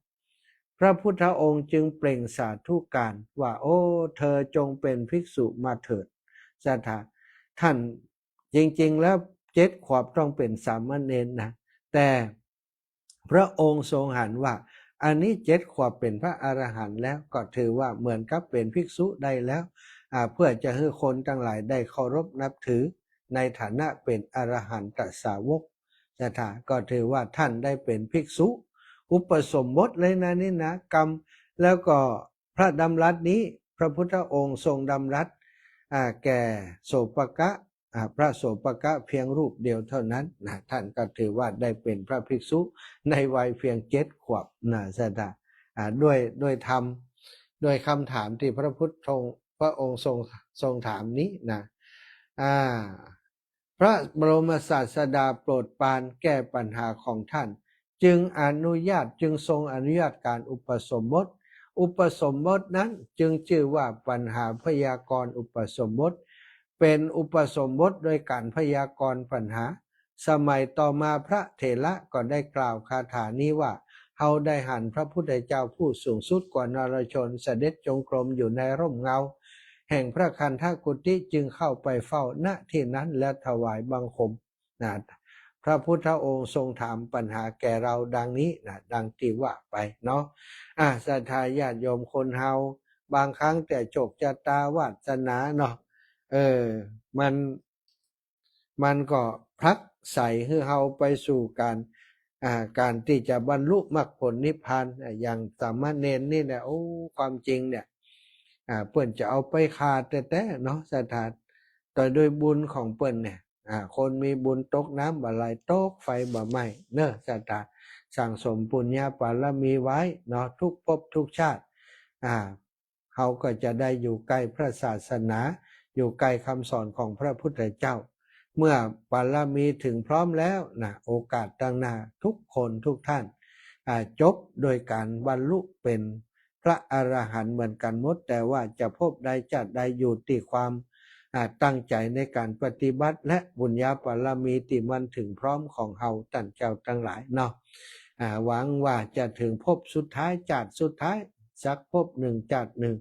พระพุทธองค์จึงเปล่งสาธุการว่า โอ้ เธอจงเป็นภิกษุมาเถิด ศรัทธา ท่าน จริงๆ แล้วเจ็ดขวบต้องเป็นสามเณรนะ แต่พระองค์ทรงหันว่า อันนี้เจ็ดขวบเป็นพระอรหันต์แล้ว ก็ถือว่าเหมือนกับเป็นภิกษุได้แล้ว อ่า เพื่อจะหื้อคนตังหลายได้เคารพนับถือในฐานะเป็นอรหันตสาวก ศรัทธา ก็ถือว่าท่านได้เป็นภิกษุ อุปสมบทเลยนะนี่นะ กำ แล้วก็พระดำรัสนี้ พระพุทธองค์ทรงดำรัส อ่า แก่โสปกะ อ่า พระโสปกะเพียงรูปเดียวเท่านั้นนะ ท่านก็ถือว่าได้เป็นพระภิกษุในวัยเพียงเจ็ดขวบนะ ศรัทธา อ่า ด้วย ด้วยธรรม ด้วยคำถามตี้พระพุทธองค์ พระองค์ทรง ทรงถามนี้นะ อ่า พระบรมศาสดาโปรดปรานแก้ปัญหาของท่าน จึงอนุญาต จึงทรงอนุญาตการอุปสมบท อุปสมบทนั้นจึงชื่อว่าปัญหาพยากรณ์อุปสมบท เป็นอุปสมบทโดยการพยากรณ์ปัญหา สมัยต่อมาพระเถระก็ได้กล่าวคาถานี้ว่า เฮาได้หันพระพุทธเจ้าผู้สูงสุดกว่านรชนเสด็จจงกรมอยู่ในร่มเงาแห่งพระคันธกุฏิ จึงเข้าไปเฝ้า ณ ที่นั้นแล้วถวายบังคม นะ พระพุทธองค์ทรงถามปัญหาแก่เราดังนี้นะ ดังตี้ว่าไปเนาะ อ่า ศรัทธาญาติโยมคนเฮา บางครั้งแต่โชคชะตาวาสนาเนาะ เออ มัน มันก็ผลักไสหื้อเฮาไปสู่การ อ่า การตี้จะบรรลุมรรคผลนิพพาน อ่า อย่างสามเณรนี่แหละ โอ้ ความจริงเนี่ย อ่า เปิ้นจะเอาไปฆ่าแต๊ๆ เนาะ ศรัทธา แต่โดยบุญของเปิ้นเนี่ย อ่า คนมีบุญตกน้ำบ่ไหล ตกไฟบ่ไหม้ เนาะ ศรัทธา สั่งสมปุญญาบารมีไว้เนาะ ทุกภพทุกชาติ อ่า เฮาก็จะได้อยู่ใกล้พระศาสนา อยู่ใกล้คำสอนของพระพุทธเจ้า เมื่อบารมีถึงพร้อมแล้วนะ โอกาสตางหน้าทุกคนทุกท่าน อ่า จบโดยการบรรลุเป็นพระอรหันต์เหมือนกันหมด แต่ว่าจะภพใดชาติใดอยู่ตี้ความ อ่า ตั้งใจ๋ในการปฏิบัติ และบุญญาบารมีตี้มันถึงพร้อมของเฮาต้านเจ้าตังหลายเนาะ อ่า หวังว่าจะถึงภพสุดท้าย ชาติสุดท้าย สักภพนึ่งชาตินึ่ง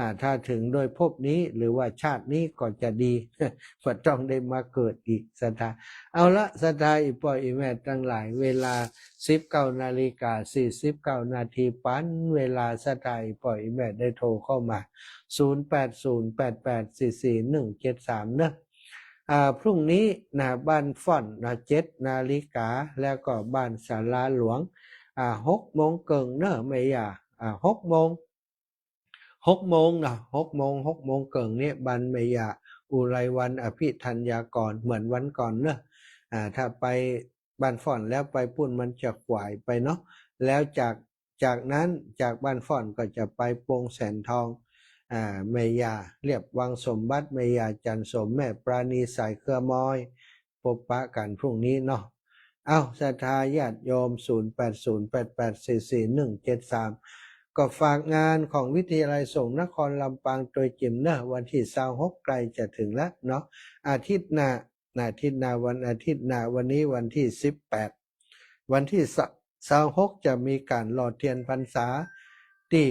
อ่า ถ้าถึงโดยภพนี้หรือว่าชาตินี้ก็จะดี บ่ต้องได้มาเกิดอีก ศรัทธา เอาละ ศรัทธาอี่ป้ออี่แม่ตังหลาย เวลาสิบเก้านาฬิกาสี่สิบเก้านาที ปันเวลาศรัทธาอี่ป้ออี่แม่ได้โทรเข้ามา ศูนย์แปดศูนย์แปดแปดสี่สี่หนึ่งเจ็ดสาม เนาะ อ่า พรุ่งนี้นะ บ้านฝ่อนนะ เจ็ดนาฬิกา แล้วก็บ้านศาลาหลวง อ่า หกโมงเกิ่งเนาะแม่ย่า อ่า หกโมง หกโมงเนาะ หกโมง หกโมงเกิ่งนี่ บ้านแม่ย่าอุไรวรรณอภิธัญญากร เหมือนวันก่อนเนาะ อ่า ถ้าไปบ้านฝ่อนแล้วไปปู๊นมันจะขวายไปเนาะ แล้วจาก จากนั้นจากบ้านฝ่อนก็จะไปโป่งแสนทอง อ่า แม่ย่าเลียบวังสมบัติ แม่ย่าจันทร์สม แม่ปราณีสายเครือมอย ปบปะกั๋นพรุ่งนี้เนาะ เอ้า ศรัทธาญาติโยม ศูนย์แปดศูนย์แปดแปดสี่สี่หนึ่งเจ็ดสาม ก็ฝากงานของวิทยาลัยสงฆ์นครลำปางตวยจิ๋มเนาะ วันตี้ซาวหกใกล้จะถึงแล้วเนาะ อาทิตย์หน้า อาทิตย์หน้า วันอาทิตย์หน้า วันนี้วันตี้สิบแปด วันตี้ซาวหกจะมีก๋านหล่อเตียนพรรษาตี้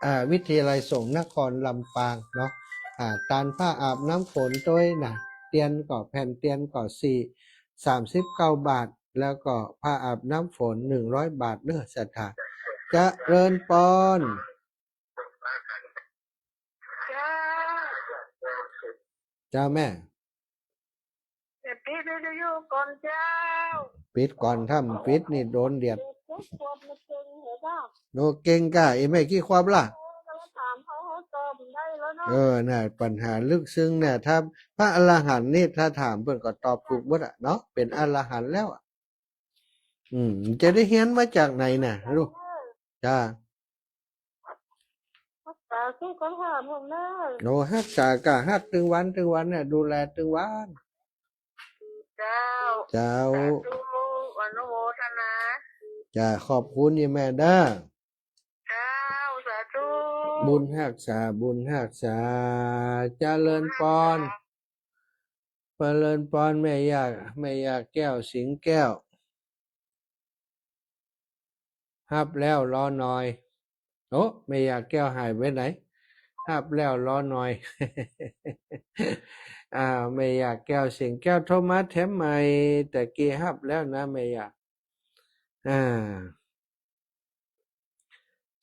อ่า วิทยาลัยสงฆ์นครลำปางเนาะ อ่า ตานผ้าอาบน้ำฝนตวยนะ เตียนก็ แผ่นเตียนก็สี่ สามสิบเก้าบาท แล้วก็ผ้าอาบน้ำฝนหนึ่งร้อยบาทเนาะ ศรัทธา เจริญปอน เจ้า เจ้าแม่ เดี๋ยวปิดวิทยุก่อนเจ้า ปิดก่อน ถ้าบ่ปิดนี่โดนเดียด เดี๋ยวควบมาตึงเหรอเจ้า โอ้ เก่งก้า อีแม่กี่ขวบละ เออ ก็ถามเขา เขาตอบได้แล้วเนาะ เออ น่ะ ปัญหาลึกซึ้งเนี่ย ถ้าพระอรหันต์นี่ ถ้าถามเปิ้นก็ตอบถูกหมดอะเนาะ เป๋นอรหันต์แล้วอะ อืม จะได้เฮียนมาจากไหนน่ะลูก จ้า รักษาสุขภาพพ่องเน้อ โอ้ ฮักษาก้าฮักตึงวันตึงวันเนี่ย ดูแลตึงวัน เจ้า เจ้า สาธุ อนุโมทนา จ้า ขอบคุณอีแม่เด้อ เจ้า สาธุ บุญฮักษา บุญฮักษา เจริญปอน เจริญปอน แม่ย่า แม่ย่าแก้ว สิงห์แก้ว ฮับแล้วรอหน่อย โอ้ แม่ย่าแก้วหายไปไหน ฮับแล้วรอหน่อย อ่า แม่ย่าแก้ว สิงห์แก้วโทรมาแถมใหม่ แต่กี้ฮับแล้วนะแม่ย่า อ่า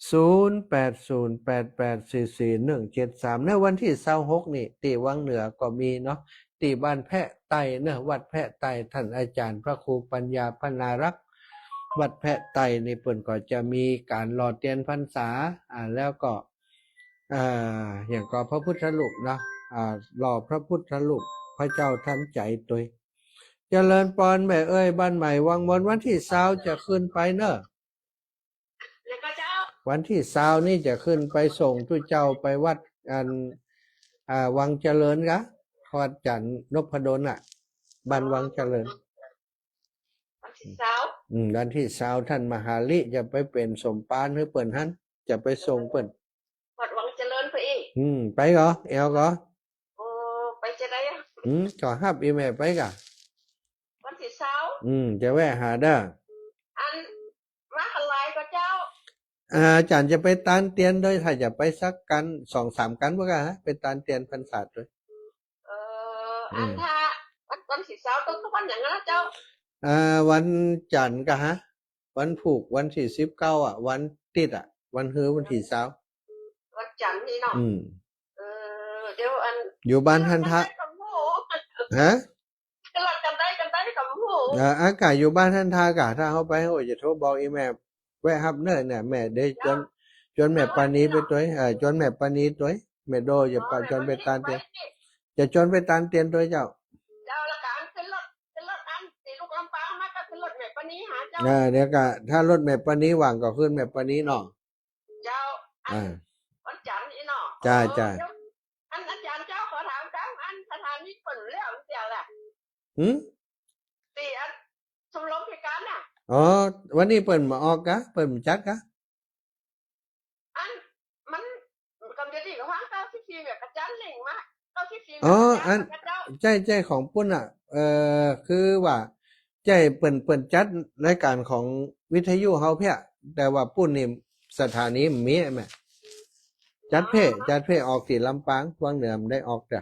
ศูนย์แปดศูนย์แปดแปดสี่สี่หนึ่งเจ็ดสาม ในวันตี้ซาวหกนี่ ตี้วังเหนือก็มีเนาะ ตี้บ้านแพะใต้เนาะ วัดแพะใต้ ท่านอาจารย์พระครูปัญญาพนารักษ์ วัดแพะใต้นี่เปิ้นก็จะมีก๋านหล่อเตียนพรรษา อ่า แล้วก็ อ่า อย่างก็พระพุทธรูปเนาะ อ่า หล่อพระพุทธรูปพระเจ้าทันใจตวย เจริญปอนแม่เอ้ย บ้านใหม่วังมน วันตี้ซาวจะขึ้นไปเนาะ วันตี้ซาวนี่จะขึ้นไปส่งตุ๊เจ้าไปวัดอัน อ่า วังเจริญกะ วัดจันทน์นพดลน่ะ บ้านวังเจริญ วันตี้ซาว อืม วันตี้ซาวท่านมหาลิจะไปเป๋นสมภารหื้อเปิ้นหั้น จะไปส่งเปิ้น วัดวังเจริญไปอีก อืม ไปก่อ แอ่วก่อ โอ้ ไปจะได้อะ อืม ก็ฮับอีแม่ไปก่อ วันตี้ซาว อืม จะแวะหาเด้อ อัน มาหันหลายก่อเจ้า อ่า อาจ๋ารย์จะไปตานเตียนโดย ถ้าจะไปสักกั๋น สองสามกั๋นเปื้อก่อ ไปตานเตียนพรรษาโดย เออ อืม อันถ้า วันตี้ซาว ตรงกับวันหยังนะเจ้า อ่า วันจันทร์กะฮะ วันพูก วันตี้สิบเก้าอะ วันติ๊ดอะ วันฮือวันตี้ซาว วันจันทร์นี่เนาะ อืม เออ เดี๋ยวอัน อยู่บ้านฮั่นทะ กำหู ฮะ ขึ้นรถกันได้ กันได้กำหู เอ่อ อากาศอยู่บ้านฮั่นทากะ ถ้าเฮาไป โอ้ย จะโทรบอกอีแม่ แวะฮับเน่อเนี่ย แม่เดี๋ยวจวน เจ้า จวนแม่ปานีไปตวย เออ จวนแม่ปานีตวย แม่โดจะปะ อ๋อ จวนไปตานเตียน แม่ปานีไป จะจวนไปตานเตียนตวยเจ้า เจ้า ละกันขึ้นรถ ขึ้นรถอันตี้ลูกลำปางมาก็ขึ้นรถแม่ปานีหาเจ้า เออ เดี๋ยวกะ ถ้ารถแม่ปานีว่างก็ขึ้นแม่ปานีเนาะ เจ้า อัน อ่า วันจันทร์นี่เนาะ จ้า เออ จ้า เดี๋ยว อันอาจารย์เจ้าขอถามกำ อันสถานีเปิ้นแล้วมันเสียแหละ หืม ตี้อันชมรมพิการน่ะ อ๋อ วันนี้เปิ้นบ่ออกกะ เปิ้นบ่จัดกะ อันมันกำจะดีกับห้างเก้าสิบสี่แบบอาจารย์เล่งมา เก้าสิบสี่ อ๋อ แบบอาจารย์ อัน เจ้า ใจ้ ใจ้ของปุ้นน่ะ เอ่อ คือว่า ใจ้เปิ้น เปิ้นจัดรายการของวิทยุเฮาเพี้ย แต่ว่าปุ้นนี่สถานีบ่มีแม่ จัดเพ่ อ๋อ จัดเพ่ออกตี้ลำปาง วังเหนือบ่ได้ออกจ้ะ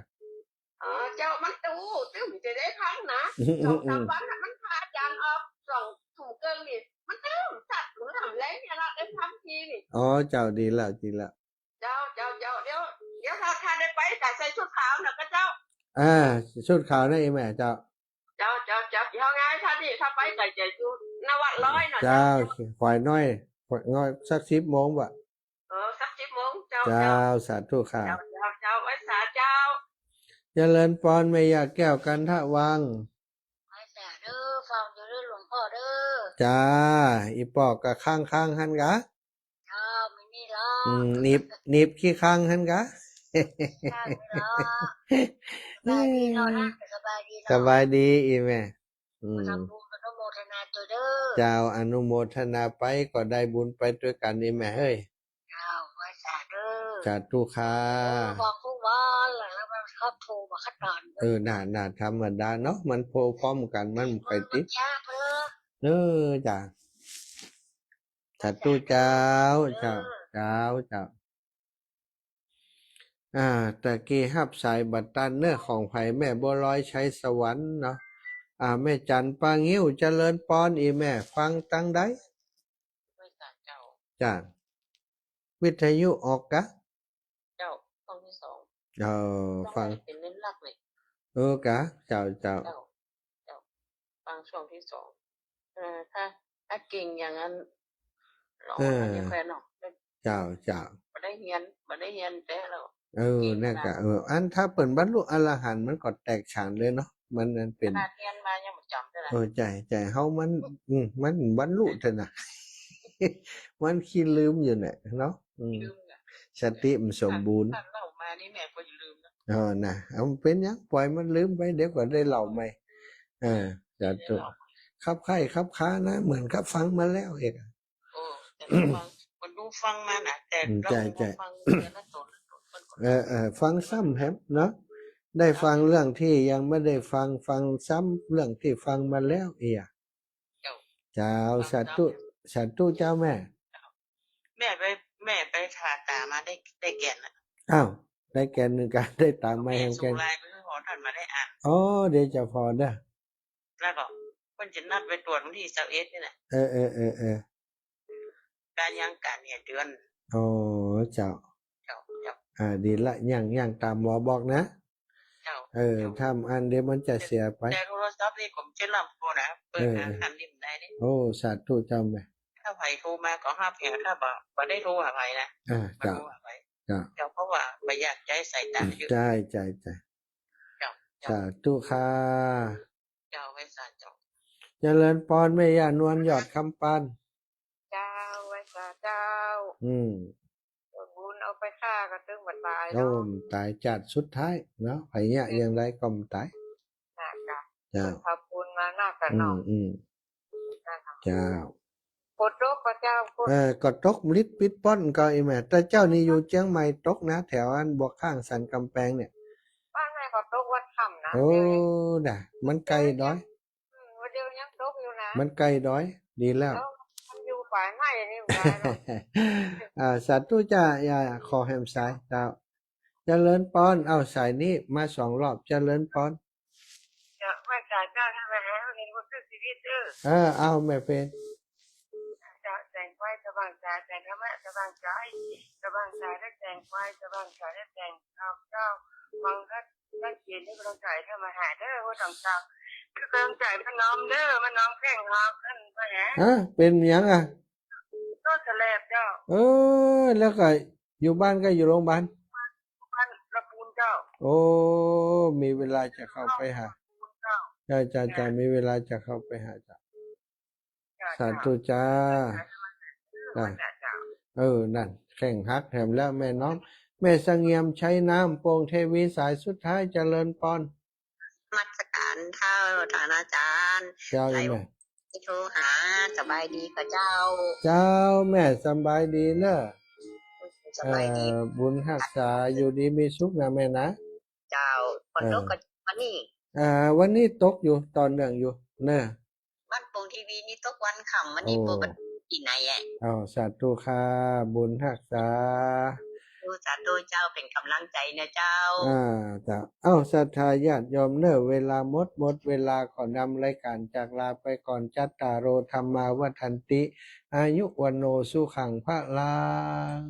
อ๋อ เจ้า มันตู้ตึ้มจะได้ฟังนะ สองสามวันน่ะ มันพาอาจารย์ออกสองทุ่มเกิ่งนี่ มันตึ้มสัตว์หนูทำแรงเนี่ยเนาะ ได้ฟังทีนี่ อ๋อ เจ้า ดีแล้ว ดีแล้ว เจ้า เจ้า เจ้า เดี๋ยว เดี๋ยวถ้า ถ้าได้ไปก็ใส่ชุดขาวน่ะก็เจ้า อ่า ชุดขาวนะอีแม่เจ้า เจ้า เจ้า เจ้า เดี๋ยวไง ถ้านี่ ถ้าไปก็ใส่ชุดนวัดร้อยน่ะ เจ้า เจ้า ขวายน้อย ขวายน้อย สักสิบโมงบ่ะ เออ สักสิบโมง เจ้า เจ้า เจ้า สาธุค่ะ เจ้า เจ้า เจ้า ไหว้สาเจ้า เจริญปอนแม่ย่าแก้วกันทะวัง ไหว้สาเด้อ ฟังอยู่เด้อหลวงป้อเด้อ จ้า อี่ป้อกะค้างๆ หั้นกะ เจ้า ไม่มีหรอก อืม หนีบ หนีบขี้ค้างหั้นกะ ใช่หรอก สบายดีเนาะนะ สบายดีเนาะ สบายดีอี่แม่ อืม ทำบุญอนุโมทนาตวยเด้อ เจ้า อนุโมทนาไป ก็ได้บุญไปตวยกั๋นอี่แม่เฮ้ย เจ้า ไหว้สาเด้อ สาธุค่ะ เออ บอกทุกวันแหละ แล้วมันชอบโทรมาขนาดนี้ เออ น่า น่าธรรมดาเนาะ มันโทรพร้อมกั๋น มันบ่ค่อยติด มันยากเด้อ เออ จ้า สาธุเจ้า เจ้า เจ้า เจ้า อ่า ตะกี้ฮับสายบ่ตันเน่อ ของใผ แม่บัวลอย ชัยสวรรค์เนาะ อ่า แม่จันทร์ปางิ้ว เจริญปอนอี่แม่ ฟังตังใด ไหว้สาเจ้า จ้า วิทยุออกกะ เจ้า ช่องตี้สอง เออ ช่อง ฟัง แรกเป๋นเล่นลักเลย เออกะ เจ้า เจ้า เจ้า เจ้า ฟังช่องตี้สอง เออ ถ้า ถ้าเก่งอย่างนั้น ร้อง เออ อันนี้แค่เนาะ เจ้า เจ้า บ่ได้เฮียน บ่ได้เฮียนแต๊แล้ว เออ เก่งขนาด นั่นกะ เออ อันถ้าเปิ้นบรรลุอรหันต์มันก็แตกฉานเลยเนาะ มัน มันเป๋น ขนาดเฮียนมายังบ่จ๋ำเลยนะ เออ ใจ้ ใจ้ เฮามัน อืม มันบรรลุเถอะนะ มันขี้ลืมอยู่เนี่ยเนาะ อืม ลืมอะ สติมันสมบูรณ์ ถ้าเล่ามานี่แม่ก็อย่าลืมนะ เออ นะ เอา มันเป๋นหยัง ปล่อยมันลืมไป เดี๋ยวก็ได้เล่าใหม่ เออ สาธุ ได้เล่าใหม่ คับใคร่คับคานะ เหมือนกับฟังมาแล้วเองอะ โอ้ แต่ฟัง คนดูฟังมานะ แต่ อืม เรา ใจ้ ใจ้ ฟังแต่ละต๋นละต๋น มันก็ เออ เออ ฟังซ้ำแหมเนาะ ได้ฟังเรื่องตี้ยังบ่ได้ฟัง ฟังซ้ำเรื่องตี้ฟังมาแล้วเอีย เจ้า เจ้า ฟัง สาธุ ซ้ำ สาธุเจ้าแม่ แม่ไป แม่ไปผ่าต๋ามาได้ ได้แก่นอะ อ้าว ได้แก่นนึ่งกะ ได้ต๋าใหม่แหมแก่น ส่งไลน์ไปหื้อผ่อ ต้านบ่ได้อ่าน อ๋อ เดี๋ยวจะผ่อเด้อ แล้วก็เปิ้นจะนัดไปตรวจวันตี้ซาวเอ็ดนี่แหละ เออ เออ เออ เออ ก๋านยังก๋านเนี่ยเดือน อ๋อ เจ้า เจ้า เจ้า อ่า ดีละ ยัง ยังต๋ามหมอบอกนะ เจ้า เออ เจ้า ถ้าอันเดี๋ยวมันจะเสียไป แต่โทรศัพท์นี่ผมจะรับโทรนะ เปิด เออ หาท่านนี่บ่ได้นี่ โอ้ สาธุเจ้าแม่ ถ้าใผโทรมาก็ฮับแหม ถ้าบ่ บ่ได้โทรหาใผนะ อ่า บ่ เจ้า โทรหาใผ เจ้า เจ้า เพราะว่าบ่อยากใจ๊สายต๋าเยอะ ใจ้ ใจ้ ใจ้ เจ้า เจ้า สาธุค่ะ เจ้า ไหว้สาเจ้า เจริญปอนแม่ย่านวลยอดคำปาน เจ้า ไหว้สาเจ้า อืม บุญเอาไปฆ่าก็ตึงบ่ต๋ายเนาะ โอ้ บ่ต๋าย จาติสุดท้ายเนาะ ใผเยียะอย่างใดก็บ่ต๋าย น่ะกะ เจ้า ทำบุญมาน่ะกะเนาะ อืม อืม น่ะกะ เจ้า ฝนตกบ่เจ้า ฝน เออ ก็ตกลิดปิดป้อนก็อีแม่ แต่เจ้านี่อยู่เจียงใหม่ตกนะ แถวอันบวกข้างสันกำแปงเนี่ย บ้านแม่ก็ตกวัดค่ำนะ โอ้ เดี๋ยวนี้ น่ะ มันใก้ดอย อืม วันเดียวยังตกอยู่นะ มันใก้ดอย ดีแล้ว แล้วมันอยู่ป่ายไม้นี่บ่ได้หรอก อ่า สาธุจ้า อย่าขอแหมสาย เจ้า เจริญปอน เอ้า สายนี้มาสองรอบ เจริญปอน เจ้า ไม่ เออ เอาแม่เพน เจ้า แสงไฟสว่างสาย แสงธรรมะสว่างใจ สว่างสายและแสงไฟ สว่างสายและแสงธรรม เจ้า ฟังแล้ว แล้วเขียนให้กำลังใจธรรมะหาเด้อ หัวต่างๆ คือกำลังใจมาน้อมเด้อ มาน้อมแข่งฮอกอันมาหา ฮะ เป๋นหยังอะ ก็แสลบเจ้า เออ แล้วก็อยู่บ้านก็อยู่โรงพยาบาล บ้านละปูนเจ้า โอ้ มีเวลาจะเข้าไปหา เจ้า เจ้า เจ้า มีเวลาจะเข้าไปหาเจ้า เจ้า สาธุเจ้า เจ้า เจ้า เออ นั่น แข่งฮักแถมแล้วแม่น้อม แม่เสงี่ยมชัยนาม โป่งเทวีสายสุดท้าย เจริญปอน นมัสการเจ้า ท่านอาจารย์ เจ้า ไหน แม่ โทรหา สบายดีก่อเจ้า เจ้า แม่สบายดีเนอะ สบายดี เอ่อ บุญฮักษา อยู่ดีมีสุขนะแม่นะ เจ้า ฝนตกก่อวันนี้ เอ่อ วันนี้ตกอยู่ ต่อเนื่องอยู่เนอะ บ้านโป่งเทวีนี่ตกวันค่ำ วันนี้ โอ้ บ่ บ่ ตี้ไหนอะ อ้าว สาธุค่ะ บุญฮักษา โอ้ สาธุเจ้า เป๋นกำลังใจนะเจ้า อ่า เจ้า เอ้า ศรัทธาญาติโยมเนอะ เวลาหมด หมดเวลา ขอนำรายการจากลาไปก่อน จัตตาโร ธัมมา วัฑฒันติ อายุ วัณโณ สุขัง พลัง